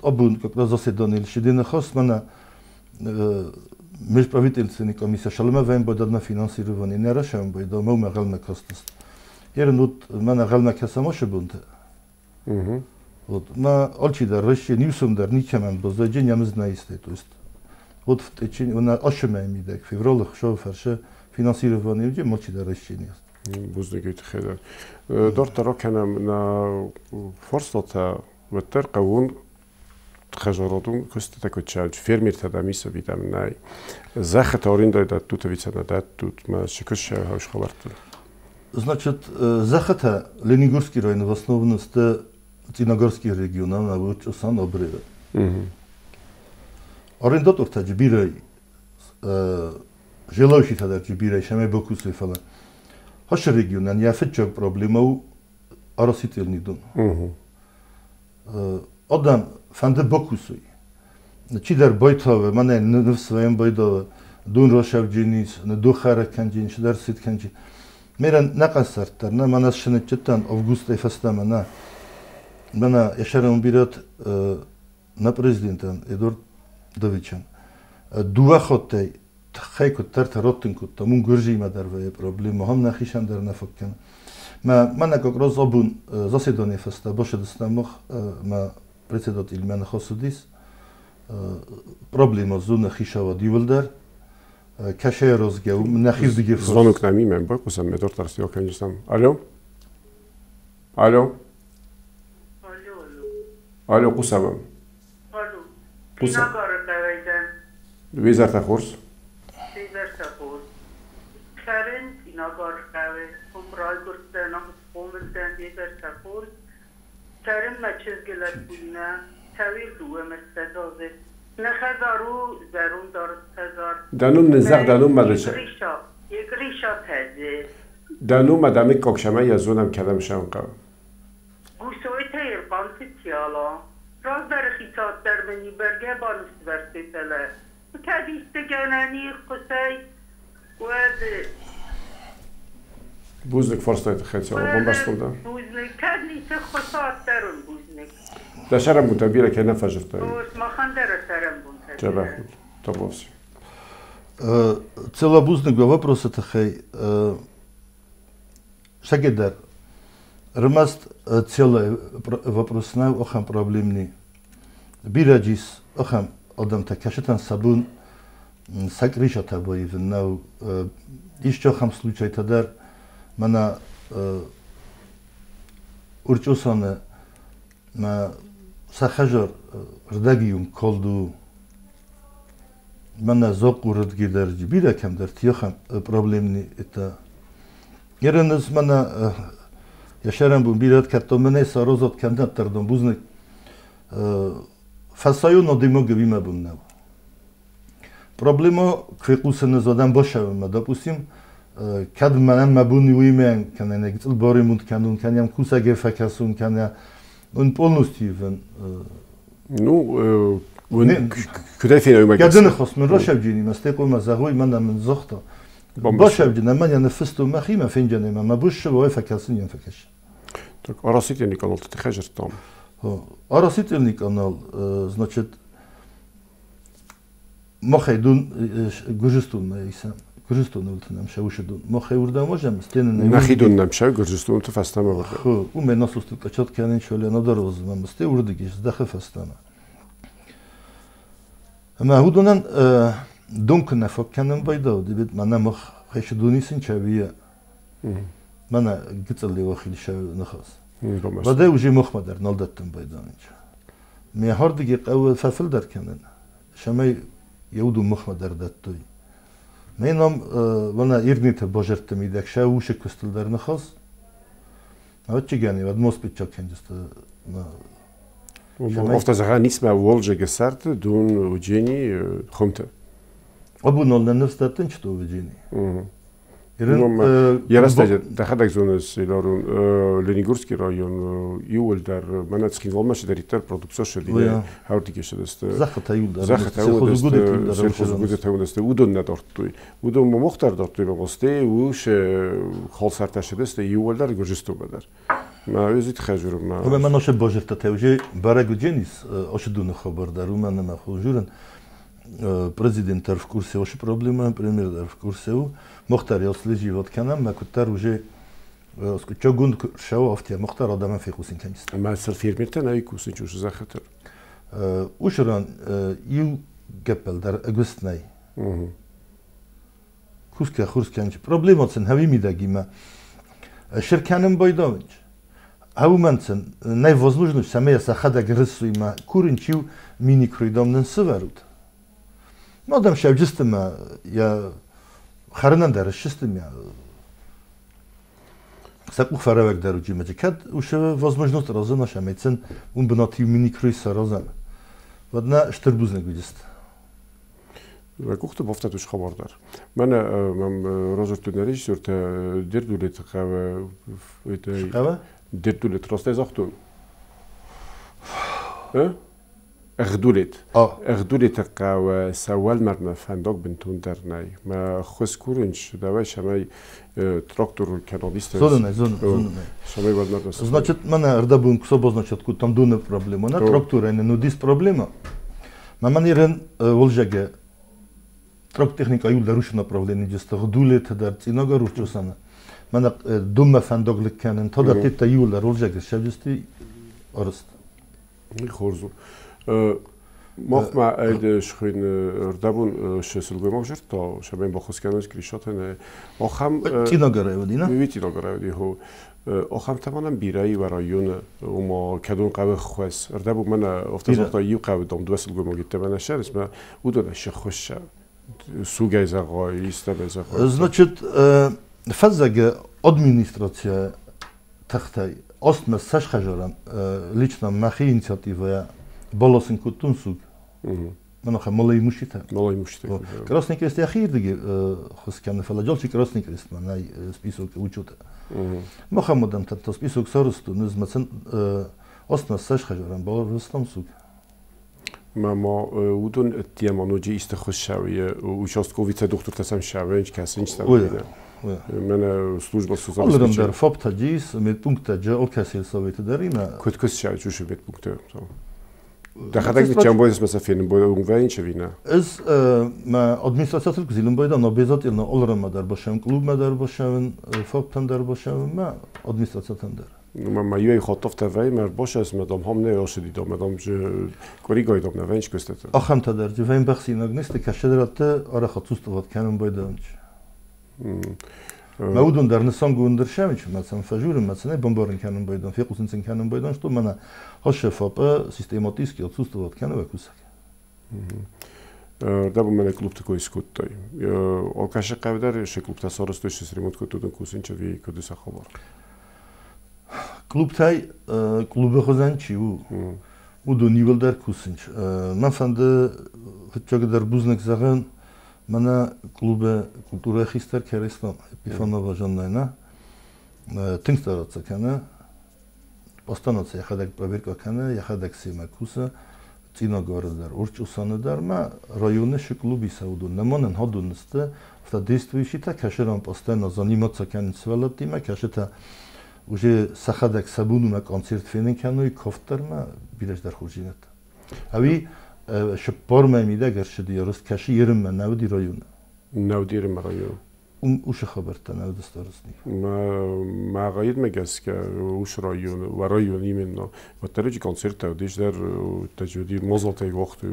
Абон как раз заседание шидины хос мӕнӕ межправительственный комиссия шалма вен бодадна финансирование не рашам бойда мӕ мӕ костас. Ерен вот мӕнӕ гӕлмӕ кӕсамошы бунты. Вот ма алчидӕр рыщи ньюсом дӕр ничемӕн баззаджи нямыз наисте, то есть вот в течение она ашымӕй мидӕг февралы хшов фӕршы финансирование уджи малчидӕр рыщи не. Бузныг хедар. Дарддӕр акӕнӕм нӕ фарстатӕ, уӕддӕр хъӕууон хӕдзарадон куыстытӕ куыд цӕуынц, фермертӕ дӕм ис ӕви дӕм нӕй? Зӕххытӕ арендӕйы дӕттут ӕви сӕ нӕ дӕттут? Мӕ цы куыст сӕ хабӕртты? Значит, зӕххытӕ Ленингорский районы в основном сты Цъинагорский регион, ӕмӕ Урчъусан Обревы. Арендатортӕ джы бирӕ, желающийтӕ дӕр джы бирӕ, сӕмӕй бакусой, фӕлӕ Хашы регионӕн йӕ фыццаг проблемӕ у оросительный дон. Адӕм фӕнды бакусой. Чидӕр байтавы, мӕнӕ ныфс вӕййӕм байдавы, дон расӕвджынис, дохӕрӕг кӕнджин, чидӕр сыт кӕнджин. Мерӕн нӕ къӕсӕрттӕр, нӕ мӕнӕ сыныджджытӕн августӕй фӕстӕмӕ нӕ. Мӕнӕ йӕ бирӕт нӕ президентӕн Эдуард Давичӕн. Дыууӕ хаттӕй тыххӕй куыддӕр тӕроттын кодтам, уым гуырдзимӕ дӕр вӕййы проблема, хам нӕхицӕн дӕр нӕ фӕккӕны. Мӕ мӕнӕ как раз абон заседание фӕстӕ башыдыстӕм мах, мӕ председатель мӕ ныхас уыдис. Проблема зоны хицауад иуылдӕр. Кӕсӕй розгӕ, нӕхирдыги Звонок нами мӕ байхъусӕм, мӕ дарддӕр акӕнджыстӕм. Алло? Алло? Алло, алло. Алло, хъусӕм. Алло. Цъинагары хъӕуӕй дӕн. Визартӕ хорз? Визартӕ хорз. Цӕрын Цъинагары хъӕуы, уым райгуырдтӕн, ам схъомыл дӕн, визартӕ хорз. Цӕрын мӕ чызгы лӕппуимӕ, цӕуил дыууӕ мӕ ссӕдз азы. Нӕ хӕдзар у зӕронд арӕзт хӕдзар. Дӕ ном нын зӕгъ, дӕ ном ма Егриша Тӕдзе. Дӕ ном ма дӕ мыггаг сӕмӕй йӕ зонӕм, кӕдӕм сӕм хъӕуы. Гусойты Елхъанты Циала. Раздӕры хицауад дӕр мын бӕргӕ баныфсвӕрдтой, фӕлӕ кӕд исты гӕнӕн и ххуысӕй, уӕд Бузныг фарстайы тыххӕй, Циала, бамбӕрстон дӕ. Бузныг, кӕд ницы ххуыс уӕддӕр уын бузныг. Дӕ сӕрӕнбонтӕ бирӕ кӕй нӕ фӕзырдтай. Махӕн дӕр сӕрӕнбонтӕ. Дзӕбӕх ут. Табуафси. Цела бузныг уӕ вопросы тыххӕй. Сӕгедӕр, ӕрмӕст целый вопрос нӕу ахӕм проблемни. Бирӕ ис ахӕм адӕмтӕ, кӕцытӕн сӕ бон сӕ крышатӕ баивын нӕу. Ис ахӕм случайтӕ дӕр, мӕнӕ Урчъусаны мӕ сӕ хӕдзар рдӕгиум калд у. Мӕнӕ Захъурыдги дӕр бирӕ кӕмдӕрты ахӕм проблемни это. Ерен ӕз мӕнӕ йӕ сӕрӕнбон бирӕ кӕдтон, мӕнӕ саразат кӕмдӕрддӕр бузныг. Фӕсайон адӕймаг ӕви мӕ бон нӕу. Проблема куы задам башӕвынмӕ, допустим, кӕд мӕнӕн мӕ бон уыимӕ кӕнӕ гыццыл баремонт кӕнон, кӕнӕ кусӕгӕй фӕкӕсон, кӕнӕ он полностью ивын. Ну, куыдӕй фенӕй уымӕ гӕсгӕ? Гӕды мын расӕвджини, мӕ стӕй хъуамӕ зӕгъой, мӕнӕ мын загъта. Башӕвджин, ӕмӕ йӕ ныффыстон мӕхимӕ фенджанемӕ, мӕ бусы ой фӕкӕсын йӕм фӕкӕсын. Так, оросительный канал ты хӕжыртам. Оросительный канал, значит, махӕй дон Гуырдзыстонмӕ исӕм. Гурджистоны нам шаушидун. Мохе урдам можем стены на Нахидун нам ша Гурджистон то фастама варга. Хо, у меня насус качат канин шоля надарвоз нам сте урдигиш здахе фастама. Ма худунан дункна фокканан байда дибит мана мох хешдунисин чавия. Мана гицали вахил ша нахас. Баде уже мохмадар налдаттан байданич. Ме хардиги қав фафил дар канан. Шамай яуду мохмадар даттуй. Мен вана иргните божерте мидек ша уше кустилдар нахас. Авчигани вад моспит чакенджеста на Офта зага нисма волже гесарт дун уджени хомта. Абу нол нефстаттен что уджени. Ярастаже дахадаг зонас иларун Ленигорский район иуэлдар мана цхинвалмаш даритар продукция шелине хауртигешедаст. Захата юлдар. Захата юлдар. Сельхозгудет удон надортуй. Удон момохтар дортуй бабосте уш холсарташедаст иуэлдар гуржистубадар. Ма өзит хажур ма. Ма маноше божерта теуже барагудженис ошедуны хабардар умана ма хужурен президент в курсе оши проблема, премьер в курсе у Мохтар ялслежи вот канам, ма куттар уже чогун шау афтия Мохтар адаман фехусин канист. Ма сер фирмертен ай кусин чуш захатер. Ушран ил геппелдар агустнай. Куска хурсканч проблема цен хавимидагима. Ширканем байдович. Хавуманцен най возможность самея сахада грысуима куринчив мини-круйдомнен сыварут. Мадам шавджистима я харнан дарашистима сакух фаравак даруджима кад уше возможность разына шамецен ун бнати мини-круй саразан. Вадна штербузна гудист. Кухта бофтатуш хабардар. Мана мам рожертунериш сурта дирдулет қава қава дирдулет растай захтун. اغدولت اغدولت قاو سوال مرنا فندق بنتون درناي ما خس كورنش دواي شماي трактор каналист зона зона зона шамай валмарна. Значит, мана рдабун ксобо значит ку там дуна проблема на трактора не нудис проблема. Ма манирен волжаге трак техника юл даруш направление جست غدولت در цинага рушчусана. Мана дума фандок леканен тода тета юл дар волжаге шавжисти орст. Хорзу. Мохма айд шхин рдабун шесилгомог жирто шабен бохусканос гришотен охам цинага равди цинага равди хо охам таманам бираи ва район ума кадун қаве хвес рдабу мана офтазохта ю қаве дом дуасилгомог иттебана шерис ма удона шехош сугай зағой истабе зағой. Значит, фазаге администрация тахтай остма сашхажаран лично махи инициатива баласын куттун суг. Манаха малай мушита. Малай мушита. Красный крест яхирдиги хускан фаладжалчи Красный крест манай список учета. Мохаммадан татта список сарусту низмацен остма сашхажаран баласын суг. Ма удун тиамануджи истахушавия участковица доктор тасам шавенч касинч там. Мена служба социальной. Алрам дар фаптаджис медпункта олкасил совета дарина. Куткус шав чушу медпункта. Дахадаг чамбойс масафин бой унгвайнчевина. Ez ma администрация гзилен бойда но обязательно олрама дар бошам клуб дар бошам фаптан дар бошам ма администрация дар. Ma ma юй хотов тавай мар бошас мадам хам не ошди дом мадам же коригой дом навенч кустет. Ахам тадар жвен бахсинагнисте кашедрате ара хатсустоват канун бойданч. Маудун дар нисан гундершевич мацан фажурен мацане бомбарен канун бойдан фекусенцен канун бойдан что мана хошефапа систематически отсутствоват канава кусак. Дабу мене клуб такой скуттой. Олкаше қавдар ше клуб тасарыстой шес ремонт кутудун кусинча ви кудуса хабар. Клубтай клубы хозанчи у уду нивелдар кусинч. Ман фанды хчагдар бузнак заган мана клубы культура хистер керестон Епифанова Жаннайна тынг стараться кана постанаца яхадаг проверка кана яхадаг сема куса цинагордар урчусаныдар ма районы ше клуби сауду намонен ходунсте в действующий та кашеран постоянно заниматься кан свалатима кашета уже сахадак сабунума концерт фенен кануй кофтарма билеш дар хуржинат. Ави шпор мамида герши диярус каши ерим навди района. Нӕудиры район. Ушы хабӕрттӕ нӕ уыдысты. Мӕ гӕсгӕ уш район, ва район именно. Вот дӕр концерттӕ уыдис дӕр, тӕджы мазалтӕй вахты.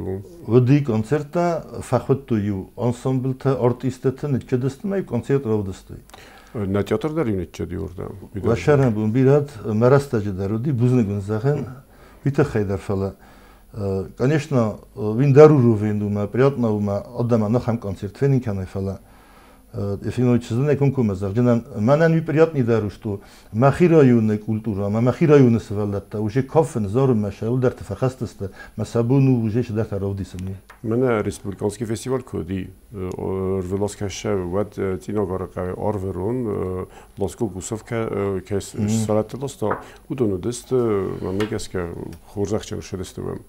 Уыди концерттӕ, фӕхуыдтой-иу ансамблтӕ, артисттӕ ныццыдысты мӕ концерт равдыстой. Нӕ театр дӕр иу ныццыди уырдӕм. Уӕ бон бирӕт, мӕ рӕстӕджы дӕр уыди, бузныг уын зӕгъын, уый тыххӕй дӕр, фӕлӕ конечно, вин дӕр уровень у, мӕ приятно у, мӕ адӕмӕн ахӕм концерт фенын кӕнай, фӕлӕ Ефимович знае комкоммӕ зӕгъджынӕн, мӕнӕн уый приятный дӕр у, что мӕхи районы культура, мӕ мӕхи районы сывӕллӕттӕ уже кафын, зарынмӕ, сӕуылдӕрты фӕхӕстысты, мӕ сӕ бон у уже цыдӕртӕ равдисын. Мӕнӕ республиканский фестиваль куы уыди, ӕрвылаз кӕсӕ, уӕд Цъинагары хъӕуы Арвырон Ласко Гусов кӕй сфӕлӕтты ласта, уыдон уыдысты, мӕнмӕ гӕсгӕ, хорзӕхджын ссыдысты уым.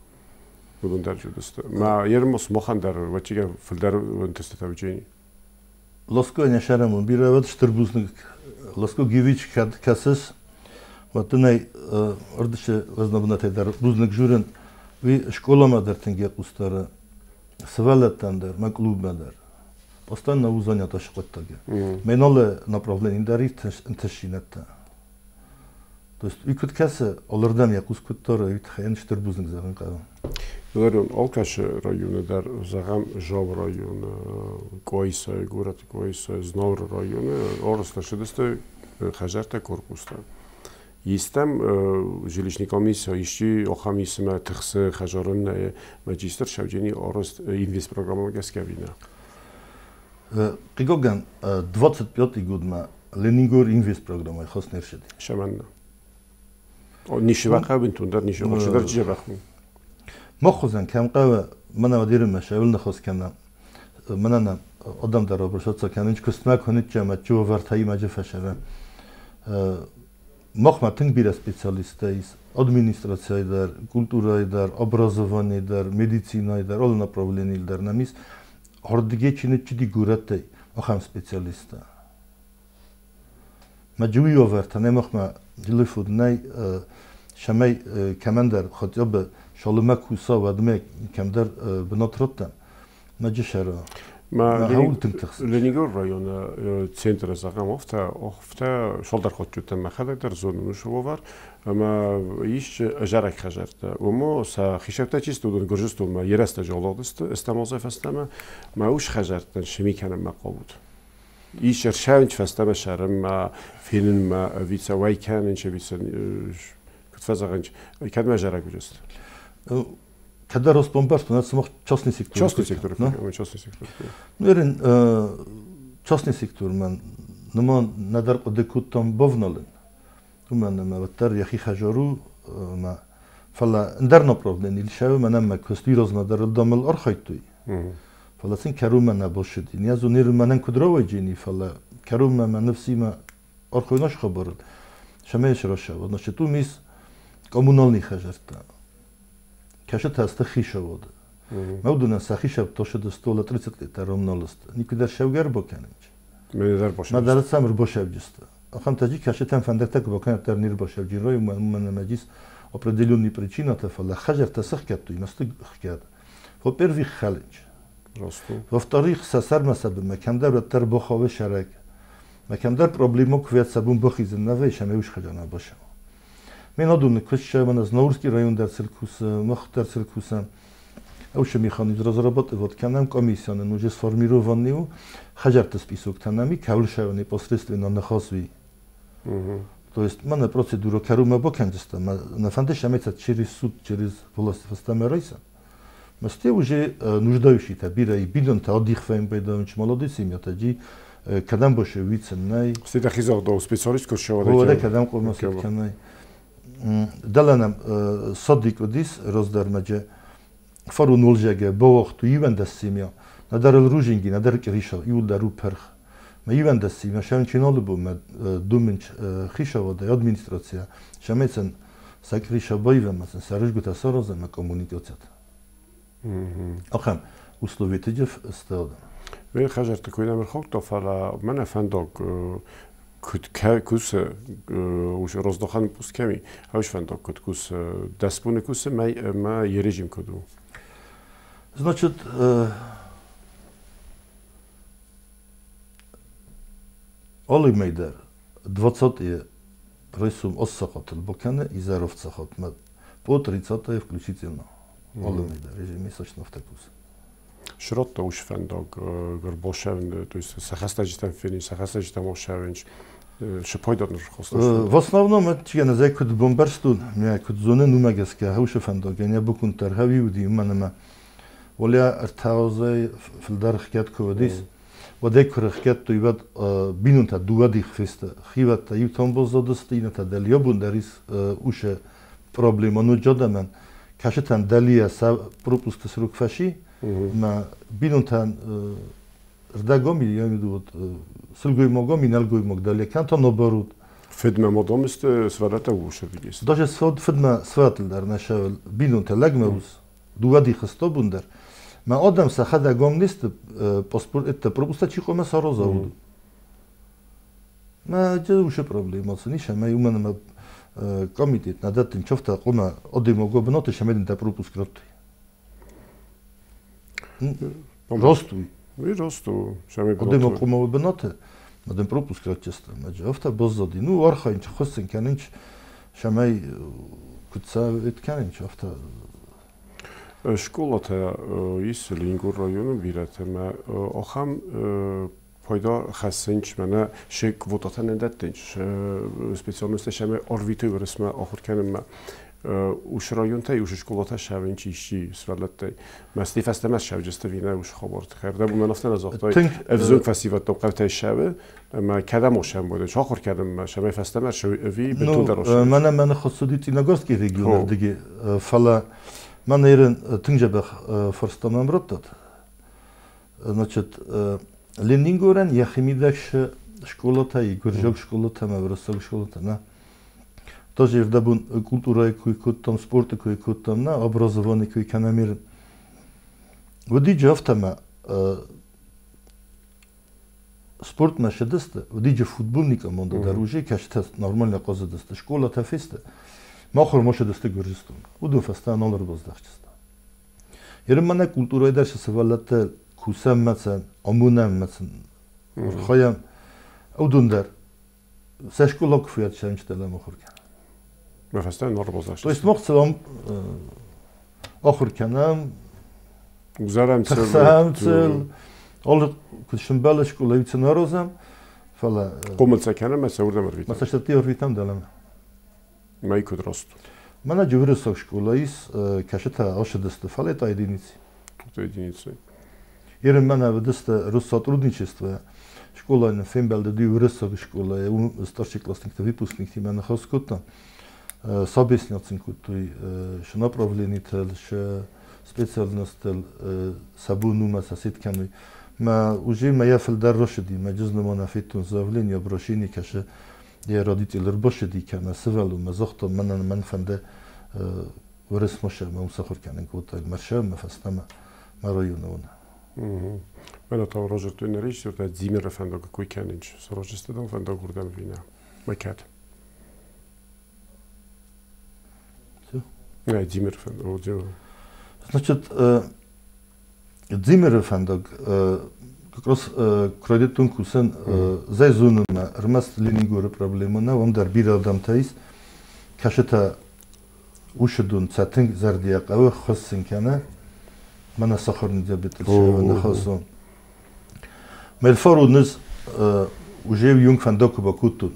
Уыдон дӕр уыдысты. Мӕ ермос махӕн дӕр вӕччигӕ фылдӕр ӕнтыстытӕ уыджени. Ласко не шарам бирӕ уӕд стыр бузныг. Ласко Гивич кӕд кӕсыс, уӕд дын ӕй ӕрдышы лазнабынатӕй дӕр бузныг журын. Уый школамӕ дӕр тынг йӕ хъус дары, сывӕллӕттӕн дӕр, мӕ клубмӕ дӕр. Постоянно у занята хъуыддаги. Мӕ налы направлени дӕр ӕнтысинӕдтӕ. То есть уый куыд кӕсы, алырдӕм йӕ хъус куыд дары, уый тыххӕй йын стыр бузныг зӕгъын хъӕуы. Иларион, алкӕцы районы дӕр, зӕгъӕм, Жавы районы, Къуайсайы, горӕты Къуайсайы, Знауыры районы арӕзт ӕрцыдысты хӕдзӕрттӕ, корпустӕ. Истӕм жилищный комиссия, исчи ахӕм исымӕ тыхсы хӕдзарын нӕ магистр Шӕвджени арӕзт инвестпрограммӕмӕ гӕсгӕ ӕви нӕ? Хъыгагӕн, 25 годмӕ Ленингор инвестпрограммӕйы хӕс не рцыди. Цӕмӕннӕ? Ницы бахъӕуы бынтондӕр, ницы, алцыдӕр дзӕбӕх у. Мах хуызӕн кӕм хъӕуы, мӕнӕ уӕд сӕуыл ныхас кӕнӕм. Мӕнӕ нӕ адӕм дӕр обращаться кӕнынц, куыстмӕ куы ныццӕмӕ, чувӕртӕимӕ фӕсӕвӕ. Махмӕ тынг бирӕ специалисттӕ ис, администрацийы дӕр, культурӕйы дӕр, образованийы дӕр, медицинӕйы дӕр, алы направленийы дӕр нӕм ис. Ардыгӕй чи ныццыди горӕттӕй, ахӕм специалисттӕ. Мӕ джуи уавӕртӕ нӕ махмӕ телефон нӕй, цӕмӕй кӕмӕндӕр хотя бы шалымӕ куса, уӕдмӕ кӕмдӕр бынат раттӕм. Мӕ джысӕры. Мӕ Ленигор районы центры зӕгъӕм, афтӕ шалдар хотджутӕ мӕхӕдӕг дӕр зонын уыцы уавӕр, ӕмӕ ис зарӕг хӕдзӕрттӕ. Уымӕ сӕ хисӕрттӕ чи сты, уыдон Гуырдзыстонмӕ йӕ рӕстӕджы алыгъдысты Стамазӕй фӕстӕмӕ, мӕ ус хӕдзӕрттӕн сми кӕнынмӕ хъавут. Ис ӕрсӕвынч фӕстӕмӕ сӕрынмӕ, фенынмӕ, ӕви сӕ уӕй кӕнынч, ӕви сӕ куыд фӕзӕгъынч, кӕдмӕ зарӕг уыдысты? Когда Росбомбард, у нас мог частный сектор. Частный сектор, частный сектор. Ну, ерын частный сектор, мӕн нымӕ нӕдӕр хъуыды кодтам бавналын. Уымӕн ӕмӕ уӕддӕр йӕхи хӕдзар у, ӕмӕ фӕлӕ ӕндӕр направлени лишӕвы мӕнӕн мӕ куыст уый размӕ дӕр ӕлдамыл архайдтой. Фӕлӕ сын кӕронмӕ нӕ басыди. Не зон, ныр мӕнӕн куыд рауайджени, фӕлӕ кӕронмӕ мӕ ныфсимӕ архайнаш хабарыл. Цӕмӕй срасӕвӕд. Значит, уым ис коммунальный хӕдзӕрттӕ. Кӕсытӕ сты хисаводы. Мӕ уыдонӕн сӕ хисӕвттӕ сыдысты 30 лет ӕрӕмналысты. Никуыдӕр сӕвгӕр бакӕнынч. Мӕ дӕр сӕм ӕрбасӕвджысты. Ахӕм таджи кӕсытӕн фӕндӕгтӕ куы бакӕнат дӕр не рбасӕвджи район, уымӕн ӕмӕ ис определенный причинатӕ, фӕлӕ хӕдзӕрттӕ сыхгӕдтой, мӕсты хгӕд. Во-первых, хӕлынч. Во-вторых, сӕ сӕрмӕ сӕ бынмӕ кӕмдӕр уӕддӕр бахауы сӕрӕг. Мӕ кӕмдӕр проблема куы сӕ бын бахизын нӕ вӕййы, сӕ уый хӕдзармӕ басӕуы. Мен адоны куыст мӕнӕ Знаурский район дӕр циркусы, мах дӕр циркусы. Ӕвшы механизм разрабатывать кӕнӕм, комиссия нын уже сформированный у, хӕдзӕртты список тӕнӕм и кӕуыл непосредственно ныхас уый. То есть мӕнӕ процедура кӕронмӕ бакӕндзыстӕм, нӕ фӕнды сӕмӕй через суд, через власти фӕстӕмӕ райсӕм. Масте уже нуждающийтӕ бирӕ и бинонтӕ адих фӕйн байдауынч молодой семьятӕ джи кӕдӕм бошевицын нӕй. Стӕй хизагъдау специалист куы ссӕуа. Уӕдӕ кӕдӕм хъуамӕ кӕнай. Дӕлӕ нӕм садик уыдис раздӕр мӕджы фарон уалзӕгы бауагътой 21 семья. Нӕдӕр ружинги, нӕдӕр къриса, иуылдӕр у пырх. Мӕ 21 семья сӕ налы бонмӕ думынч хисавадӕй администрацийӕ, цӕмӕй сын сӕ къриса баивӕм, сын сӕ рызгуытӕ саразӕм ӕмӕ коммуникацията. Ахӕм условиты сты адӕм. Уый хӕдзӕртты куы нӕм ӕрхаудта, фӕлӕ мӕнӕ фӕндаг куыд кусы, раздахӕн пуст кӕми, ӕвш фӕндаг куыд кусы, 10 боны кусы, мӕ йе режим куыд у? Значит, Алы мӕй дӕр 20 райсом 8 сахатыл бакӕны, изӕр 7 сахатмӕ, по 30 включительно. Алы мӕй дӕр ежемесячно афтӕ кусы. Шротта уш фӕндаг горбошевн, то есть сахастажитам фенин, сахастажитам ошевинч. Шепойдар В основном чигана зай куд бомбарстун, мя куд зоне нума гӕсгӕ хауша фӕндаг, я букунтар хавиуди манама. Оля ӕртӕазӕй фылдӕр хгӕд куы уыдис, уӕдӕй куы рыхгӕдтой, уӕд бинонтӕ дыууӕ дих фесты. Хивӕдтӕ иу тон баззадысты, иннӕтӕ дӕлийӕ бон дӕр ис уышы проблема ноджы адӕмӕн. Кӕсытӕн дӕлийӕ сӕ пропускты срок фӕси, мӕ бинонтӕн рдӕгом, я имею в виду, сылгоймагом и нӕлгоймаг дӕлийӕ, кӕн та наоборот. Фыдмӕ мадомысты свӕлӕттӕ ушевигис. Даже фыдмӕ свӕтыл дӕр нӕ сӕвӕл бинонтӕ лӕгмӕ ус дыууӕ дихы стобун дӕр. Мӕ адӕм сӕхӕдӕг ом несты паспорт это пропуста чи хъуамӕ сараза уыд. Мӕ джы уышы проблема сын ис, ӕмӕ уымӕн ӕмӕ комитет нӕ дӕттын чофтӕ хъуамӕ адӕймаг бынаты сӕмӕдын дӕ пропуск радтой. Раст уый. Уый раст у. Адӕймаг хъуамӕ бынаты, мӕ пропуск радтесты. Мӕ джы афтӕ баззади. Ну, архайын, хуыссын кӕнын, сӕмӕй куыд сӕ кӕнын, афтӕ. Школатӕ ис Ленингор районы бирӕтӕ, мӕ ахӕм пайда хӕссынч, мӕнӕ ше квотатӕ нӕ дӕттынч, специальностьтӕ сӕмӕ арвитой Уырысмӕ ахуыр кӕнынмӕ. Уш районтӕй, уш школатӕ шавынч исчи сывӕллӕттӕй. Мӕ сте фӕстӕмӕ шавджысты винӕ уш хабар. Хӕрдӕ бумӕн афтӕ нӕ загътай, ӕвзонг фӕсивӕдтӕм хъӕутӕй шавы, ӕмӕ кӕдӕм ошӕм уыд, ахуыр кӕнынмӕ, сӕмӕй фӕстӕмӕ ӕви бынтондӕр ошӕм. Мӕнӕ мӕ ныххӕцыди Цъинагорский регионы рдыги, фӕлӕ мӕн ерын тынг дзӕбӕх фарста мӕм раттат. Значит, Ленингорӕн йӕхимидӕг школатӕ, гуырдзиаг школатӕ ӕмӕ уырыссаг школатӕ, нӕ. Тоже ердӕбон культурӕйы куы кодтам, спорты куы кодтам, нӕ, образование куы кӕнӕм ерын. Уыди афтӕ мӕ спортмӕ шыдысты, уыди футбольный команда дӕр уже, кӕстӕ нормально хъазыдысты, школатӕ фесты. Махуыр ма шыдысты Гуырдзыстон. Уыдон фӕстӕ нал ӕрбаздӕхтысты. Ерын мӕнӕ культурӕйы дӕр сывӕллӕттӕ кусӕм мӕцӕн, амонӕм мӕцӕн, архайӕм. Уыдон дӕр сӕ школа куы фӕйат сӕмчытӕ ахуыр кӕнӕм. Мӕ фӕстӕ нал ӕрбаздӕхтысты. То есть мах цӕуӕм, ахуыр кӕнӕм, узӕрӕм тыхсӕм цыл, алы куыд сымбӕлы школайы цы аразӕм, фӕлӕ хъомыл сӕ кӕнӕм ӕмӕ сӕ уырдӕм ӕрвитӕм. Мӕ цӕстӕтты ӕрвитӕм дӕлӕмӕ. Мӕй куыд раст. Мӕнӕ уырыссаг школа ис, кӕсытӕ ашыдысты, фӕлӕ это единицы. Это единицы. Ерын мӕнӕ уыдысты Россотрудничество, школайы фембӕлды ды уырыссаг школайы, старшеклассникты выпускниктимӕ ныхас кодтам. Собеседовать сын кодтой, шы направлениетыл, шы специальностыл, сӕ бон у мӕ сӕ сет кӕной. Мӕ уже мӕ фылдӕр рашыди, мӕ джызнымана федтон заявление, обращение, кӕсы йӕ родитель ӕрбашыди кӕнӕ сывӕллон, мӕ загътон, мӕнӕн мӕн фӕнды Уырысмӕ мӕ ус ахуыр кӕнын кодта, мӕ мӕ фӕстӕмӕ мӕ районы уын. Мӕнӕ та рожыртой нӕ режиссертӕ Дзимыры фӕндаг кой кӕнынч. Сарожысты дӕм фӕндаг уырдӕм винӕ. Мӕ кӕд? Нӕ, Дзимыры фӕндаг. Значит, Дзимыры фӕндаг как раз кредитон кусӕн зӕй зонынмӕ ӕрмӕст Ленингоры проблема нӕ, уым дӕр бирӕ адӕмтӕ ис, кӕсытӕ уышыдун сӕ тынг зӕрдиаг хъӕуы ххуыс кӕны. Мӕнӕ сахарный диабет ныхасон. Мелфару низ уже юнг фӕндаг куы бакодтон.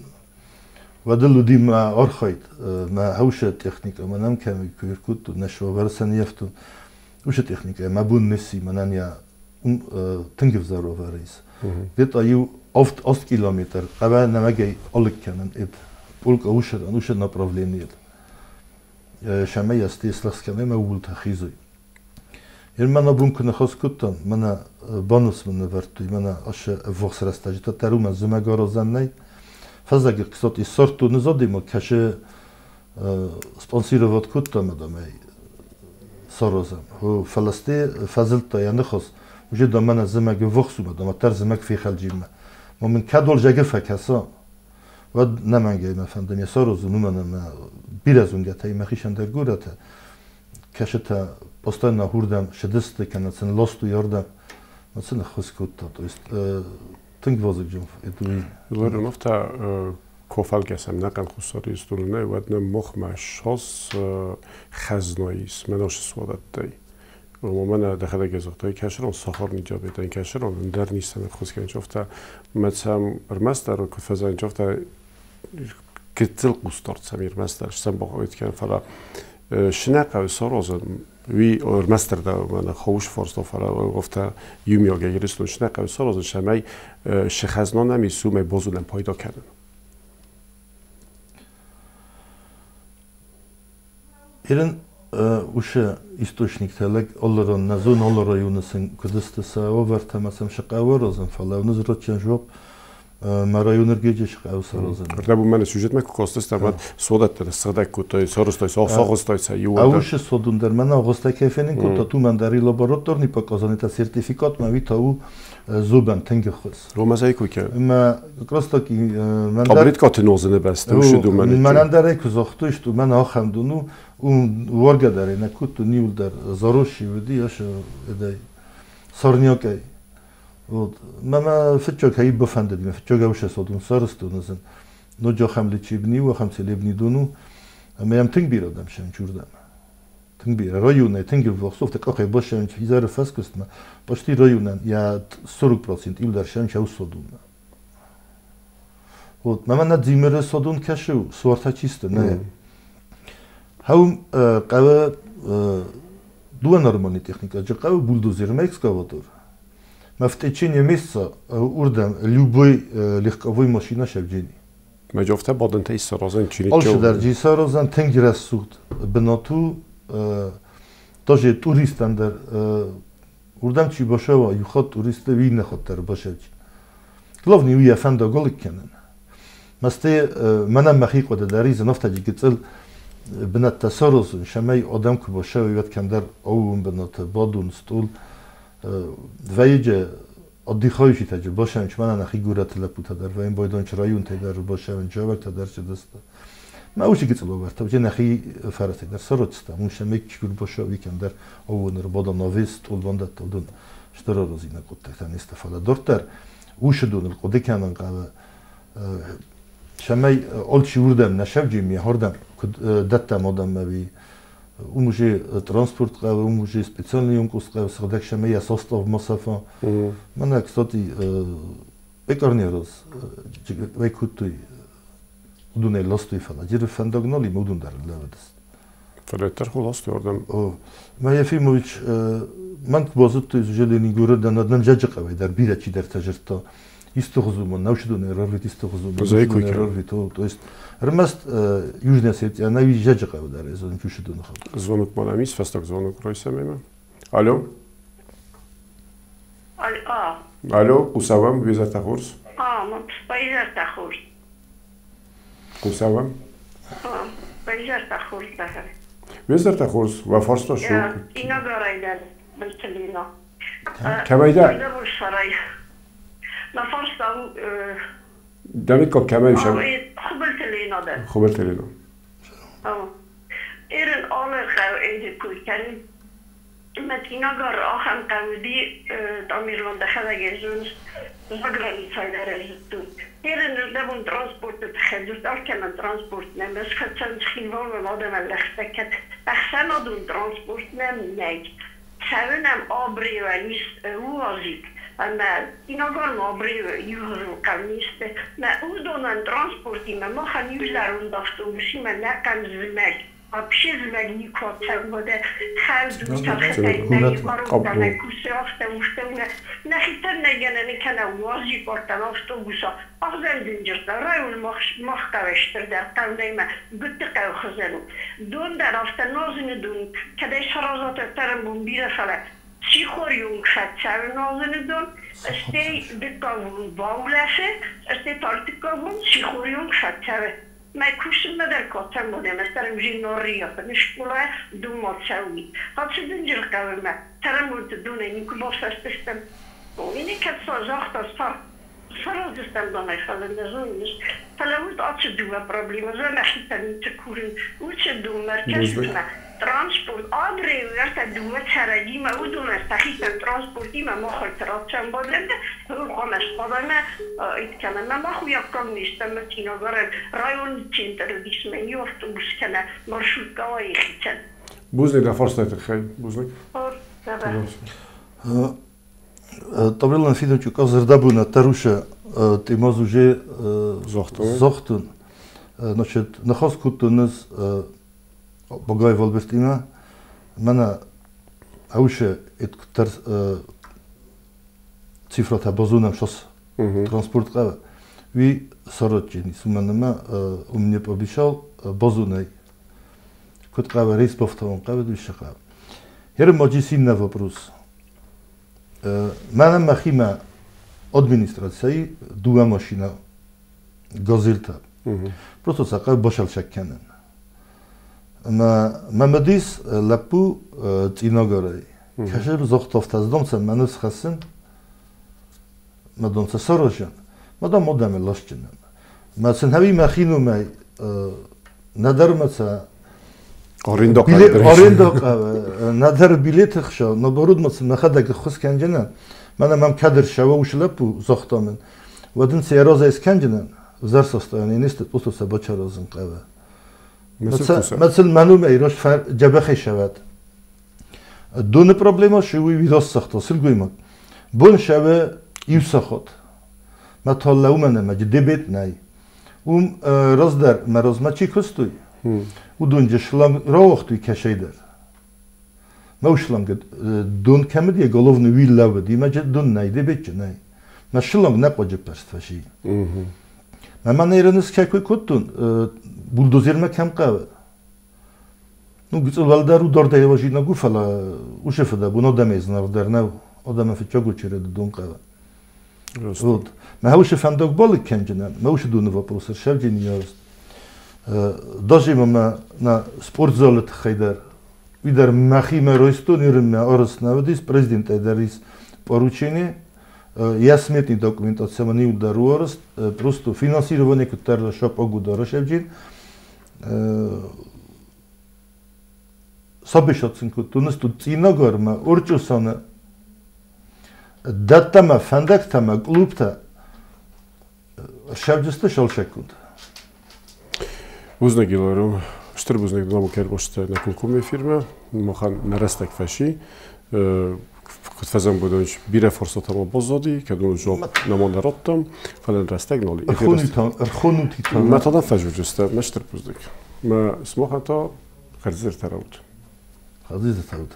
Уӕдыл уыди мӕ архайд, мӕ хауша техника, мӕ нӕм кӕм куы кодтон, нӕ шоварсан ефтон. Уышы техника мӕ бон несси, мӕнӕн я тынг ӕвзӕр уавӕры ис. Где-то иу 8 километр хъӕуӕ нӕмӕгӕй алыг кӕнын эд полка уышы уышы направлениет. Шамӕ сте слахс кӕнӕ мӕ ууылты хизой. Ер мӕ бун куы ныхас кодтам, мӕнӕ банус мын нывӕрдтой, мӕнӕ ашы ӕввахс рӕстӕджы та уымӕн зымӕг аразӕн нӕй. Фӕззӕджы кстати сорту нызадимӕ кӕсы спонсировать кодтам адӕмӕй саразӕм. Фӕлӕ сте фӕзылдта йӕ ныхас, уже да мӕнӕ зымӕг ӕввахс у, да тар зымӕг фехӕлджимӕ. Ма мын кӕд ол жӕгы фӕкӕса, уӕд нӕмӕнгӕй мӕ фӕнды ме саразын, уымӕн ӕмӕ бирӕ зонгӕтӕй мӕхи ӕндӕр горӕты кӕсытӕ постоянно хурдӕм шыдысты, кӕнӕ сын лосту ярдӕм, ма сын ӕххуыс кодта. То есть Тынг вазыгджын эдуи. Лоренов та кофалгесам нӕхъӕн Хуссар Ирыстонӕй, уӕд нӕ мохмӕ шос хӕзноис, мӕношы суадӕттӕй. Ома мӕнӕ дӕхӕдӕг загътай, кӕсырон сахарный диабетӕн кӕсырон, ӕндӕр ницӕмӕ хосгӕнчофта, мӕцӕм ӕрмӕстдӕр куыд фӕзӕнчофта, гыццыл хъусдард сӕм ӕрмӕстдӕр сӕм бахъуыд фӕлӕ шынӕ сорозын уи ӕрмӕстдӕр да мӕнӕ хоуш форсто, фӕлӕ офта юмиога Ирыстон шынӕ хъӕуы сорозын, шӕмӕй шыхӕзнонӕм исумӕй бозунӕм пайда кӕнын. Ирен ушы источниктӕ лӕг оллерон назун оллер районысын куыдысты сӕ овӕртӕ ма сӕм шықъӕуы розын, фӕлӕ нызротчен жоп ма районыргеджы шықъӕуы сарозын. Рдӕбу мӕнӕ сюжетмӕ куы кастыстӕ, уӕд содӕттӕ сыгъдӕг кодтой, сарӕзтой, сагъуыстой сӕ иууылдӕр. Аушы содун дӕр мӕнӕ агъуыстӕ кӕй фенын кодта, тумӕн дӕр и лабораторный показан это сертификат ма ви тау зубан тынг хуыз. Ромазай куы Ма как раз таки мӕн дӕр таблеткаты нозыны бӕсты ушы думӕн. Мӕнӕн дӕр ӕй куы загътой, что мӕн ахӕм дуну уаргӕ дӕр нӕ кодтой, ниуыл дӕр заросший уыди, ас эдӕй сорнякӕй. Вот. Мӕ фыццаг хай бафӕндыд, мӕ фыццаг аушы содун сарыстон ызын. Но джохам лечебни, уахам целебни дуну. Ӕмӕ йӕм тынг бирӕ адӕм сӕм чурдӕм. Тынг бирӕ. Районӕй тынг ӕввахс, офта къахӕй башӕм изӕры фӕскуыстмӕ. Почти районӕн я 40% илдӕр сӕм чау содунмӕ. Вот. Мӕ мӕнӕ Дзимыры содун кӕсы, суарта чисто, нӕ. Хау хъӕуы дуа нормальный техника, же хъӕуы бульдозер ӕмӕ экскаватор. Ма в течение месяца урдӕм любой легковой машина шавджени. Мӕ джофтӕ бадынтӕ исаразын чинит. Алчидӕр джи саразын тынг рӕсугъд бынату, даже туристӕн дӕр урдӕм чи башава, иу хатт туристы иннӕ хатт дӕр башавджи. Главный уый йӕ фӕндагыл кӕнын. Масте мӕнӕн мӕхи хъуыды дӕр изын афтӕ гыццыл бынӕттӕ саразын, шӕмӕй адӕм куы башавой, уӕд кӕмдӕр аууон бынаты бадун, стъол, вӕййы отдыхающий таджы башавын, мӕнӕ нӕхи горӕты лӕппутӕ дӕр, вӕййын байдончы районтӕй дӕр башавын, джавӕгтӕ дӕр чыдысты. Мӕ уыцы гыццыл авӕрдта, уыцы нӕхи фӕрӕзтӕй дӕр сарӕзтам, уым сӕм чигур башави кӕмдӕр аууон ӕрбадан навес, стъол, бандӕттӕ, уыдон стыр аразинаг хъуыддӕгтӕ не сты, фӕлӕ дарддӕр уыцы доныл хъуыды кӕнын хъӕуы, цӕмӕй алчи уырдӕм нӕ сӕвджи, ме хордӕм куыд дӕттӕм адӕммӕ, уый уым уже транспорт хъӕуы, уым уже специальный емкость хъӕуы, сыгъдӕг цӕмӕй йӕ состав ма сӕфа. Мӕнӕ, кстати, пекарни раз вӕй кодтой, уыдонӕй ластой, фӕлӕ джеры фӕндаг нал и, уыдон дӕр лӕвӕдысты. Фӕлӕ дӕр хо ластой ордӕм. Мӕ Ефимович, мӕн куы базыдтой, уже Ленингоры дӕн, нӕм зӕджы хъӕуӕй дӕр бирӕ чидӕртӕ жырдта. Исты хуызумӕ, научдонӕй рарвит исты хуызумӕ, научдонӕй рарвит, то есть ӕрмӕст Южная Осетия, нӕ зӕджы хъӕуы дӕр эзон чушидоны хъӕу. Звонок ма нӕм ис, фӕстаг звонок райсӕм ӕмӕ. Алло? Алло, хъусӕм, уе хорз? Уе хорз. Хъусӕм. Уе хорз дӕр. Уе хорз, уӕ фарста шу. Инагарай дӕр Балталина. Кӕмӕй дӕ? Мӕ фарста у Давид кӕмӕй шам? Хубалталина дӕр. Хубалталина. Эрен алы хъӕу эйди куй кӕнын. Мӕ Инагар ахӕм хъӕу уыди, Тамерлан дӕхӕдӕг ӕй зоныс, заграницӕй дӕр ӕй зыдтон. Эрен рдӕбон транспорты тыххӕй дзырд алкӕмӕн транспорт нӕм, ӕз хӕцӕн Цхинвалмӕ адӕмӕн лӕгъстӕ кӕн. Ӕхсӕнадон транспорт нӕм нӕй. Цӕуынӕм Абреуӕн ис УАЗик, ӕмӕ Инагармӕ Абреуы иухуызон хъӕу не сты. Мӕ уыдонӕн транспортимӕ махӕн иу зӕронд автобусимӕ нӕхъӕн зымӕг. Вообще зымӕг никуы ацӕуы, хӕлд у, цалхытӕй нӕ иуарон нӕ кусы, афтӕ уфтӕ нӕхицӕн нӕ гӕнӕн кӕнӕ УАЗик ортан автобуса. Ӕхсӕн дынджыртӕ, район мах хъӕуӕй стырдӕр хъӕу нӕй мӕ Гуытты хъӕу хуызӕн у. Дон дӕр афтӕ нозыны дон, кӕдӕй саразат цӕрӕнбон бирӕ, фӕлӕ сихорион фӕцӕуы нозыны дон, стӕй дыккаг бон баулӕфы, стӕй та ӕртыккаг бон сихорион фӕцӕуы. Мӕ кусынмӕ дӕр кодтам бодӕм, ӕстӕрым жинорриоты скъола дума цӕуи. Хацы дынджыр хъӕуы мӕ цӕрӕнбонты донӕй никуы бафсӕстыстӕм. Ине кӕд загъта сар. Сараздзыстӕм донӕй, фӕлӕ нӕ зонынц. Фӕлӕ уыд ацы дыууӕ проблемӕ, мӕхицӕн ницы курын, уыцы донмӕ ӕркӕсут-ма, транспорт, адрей уӕртӕ дыууӕ цӕрӕгимӕ, уыдонӕн сӕхицӕн транспортимӕ махырты рацӕмбӕлӕнтӕ, хъуамӕ скъоламӕ кӕнӕ мӕ мах уый аккаг не стӕм, Цъинагары районы центры дис мӕ иу автобус кӕнӕ маршрутка уайы хицӕн. Бузныг дӕ фарстайы тыххӕй. Бузныг. Тамерлан Фидович зӕрдӕбын таруша темаз уже загътон. Значит, ныхас кодтон ӕз Багаев Альбертимӕ. Мӕнӕ ауше эткутар цифрата базонӕм шос транспорт хъӕуы. Уый сараджджын уымӕн ӕмӕ он мне пообещал базонӕй куыд хъӕуы рейс бафтауын хъӕуы, уый цы хъӕуы. Херы маджи синна вопрос. Мӕнӕ мӕхимӕ администрацийы дыууӕ машинӕ газельтӕ. Просто сӕ хъӕуы басалсӕг кӕнын. Ӕмӕ мӕ мыдис лӕппу Цъинагарӕй. Кӕсӕм загъта, донца мӕ ныфс хӕссын, мӕ донца саразын, мӕ дам адӕмы ласджынӕн. Мӕ сын хӕви мӕхи номӕй нӕдӕр мӕ ца Аренда аренда нӕдӕр билеты хсӕн, наоборот мӕ сын мӕхӕдӕг ӕххуыс кӕнджынӕн. Мӕнӕ мӕм кадр сӕуа уыцы лӕппу загъта мын. Уӕд ын цы разӕй скӕнджынӕн, взӕр состояние не сты, просто сӕ бачаразын хъӕуы. Мӕ сын мӕ номӕй раст джӕбӕхӕй сӕвӕд. Доны проблема шы уый видос сахта сылгоймаг. Бон шаве иу сахат. Мӕ талла уымӕн ӕмӕ дебет нӕй. Уым раздӕр мӕ размӕ чи куыстой, уыдон же шланг рауагътой кӕсӕйдӕр. Мӕ шланг дон кӕмыд йӕ головный уил лӕууыд, имӕ же дон нӕй, дебетчы нӕй. Мӕ шланг нӕ хъуаджы пӕрст фӕси. Мӕ мӕ нейрыныс кӕй кой кодтон, бульдозермӕ кӕм хъӕуы. Ну, гыцъыл уӕлдӕр у дардӕй вазинаг у, фӕлӕ уыцы фыдӕбон адӕмӕй зынаргъдӕр нӕу. Адӕмӕн фыццаг очереды дон хъӕуы. Вот. Мӕ уыцы фӕндаг балыг кӕнджынӕн, мӕ уыцы доны вопрос ӕрсӕвджын ярст. Даже мӕ на спортзалы тыххӕй дӕр, уый дӕр мӕхимӕ райстон, ирынмӕ арӕзт нӕ уыдис, президентӕй дӕр ис поручение, я сметный документация мӕ иу дӕр у арӕзт, просто финансирование куыддӕр сапагу дӕр ӕрсӕвджын. Сабишатсын кодтон, ӕз тут Цъинагармӕ, Орчъосаны дӕттӕмӕ, фӕндӕгтӕмӕ, клубтӕ сӕвджысты шалшӕккунд. Бузныг, Илару. Стыр бузныг дын кӕрбосты нӕ комкоммӕ эфирмӕ. Махӕн нӕ рӕстӕг фӕси. Куыд фӕзӕмбудон, бирӕ фарстатӕ ма баззади, кӕд уын жуап нӕма нӕ радтам, фӕлӕ рӕстӕг нал. Ӕрхонут. Мӕ та фӕзуджысты, мӕ стыр бузныг. Мӕ сымахӕн та хӕрзизӕр тараут. Хӕрзизӕр тараут.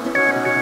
Thank you.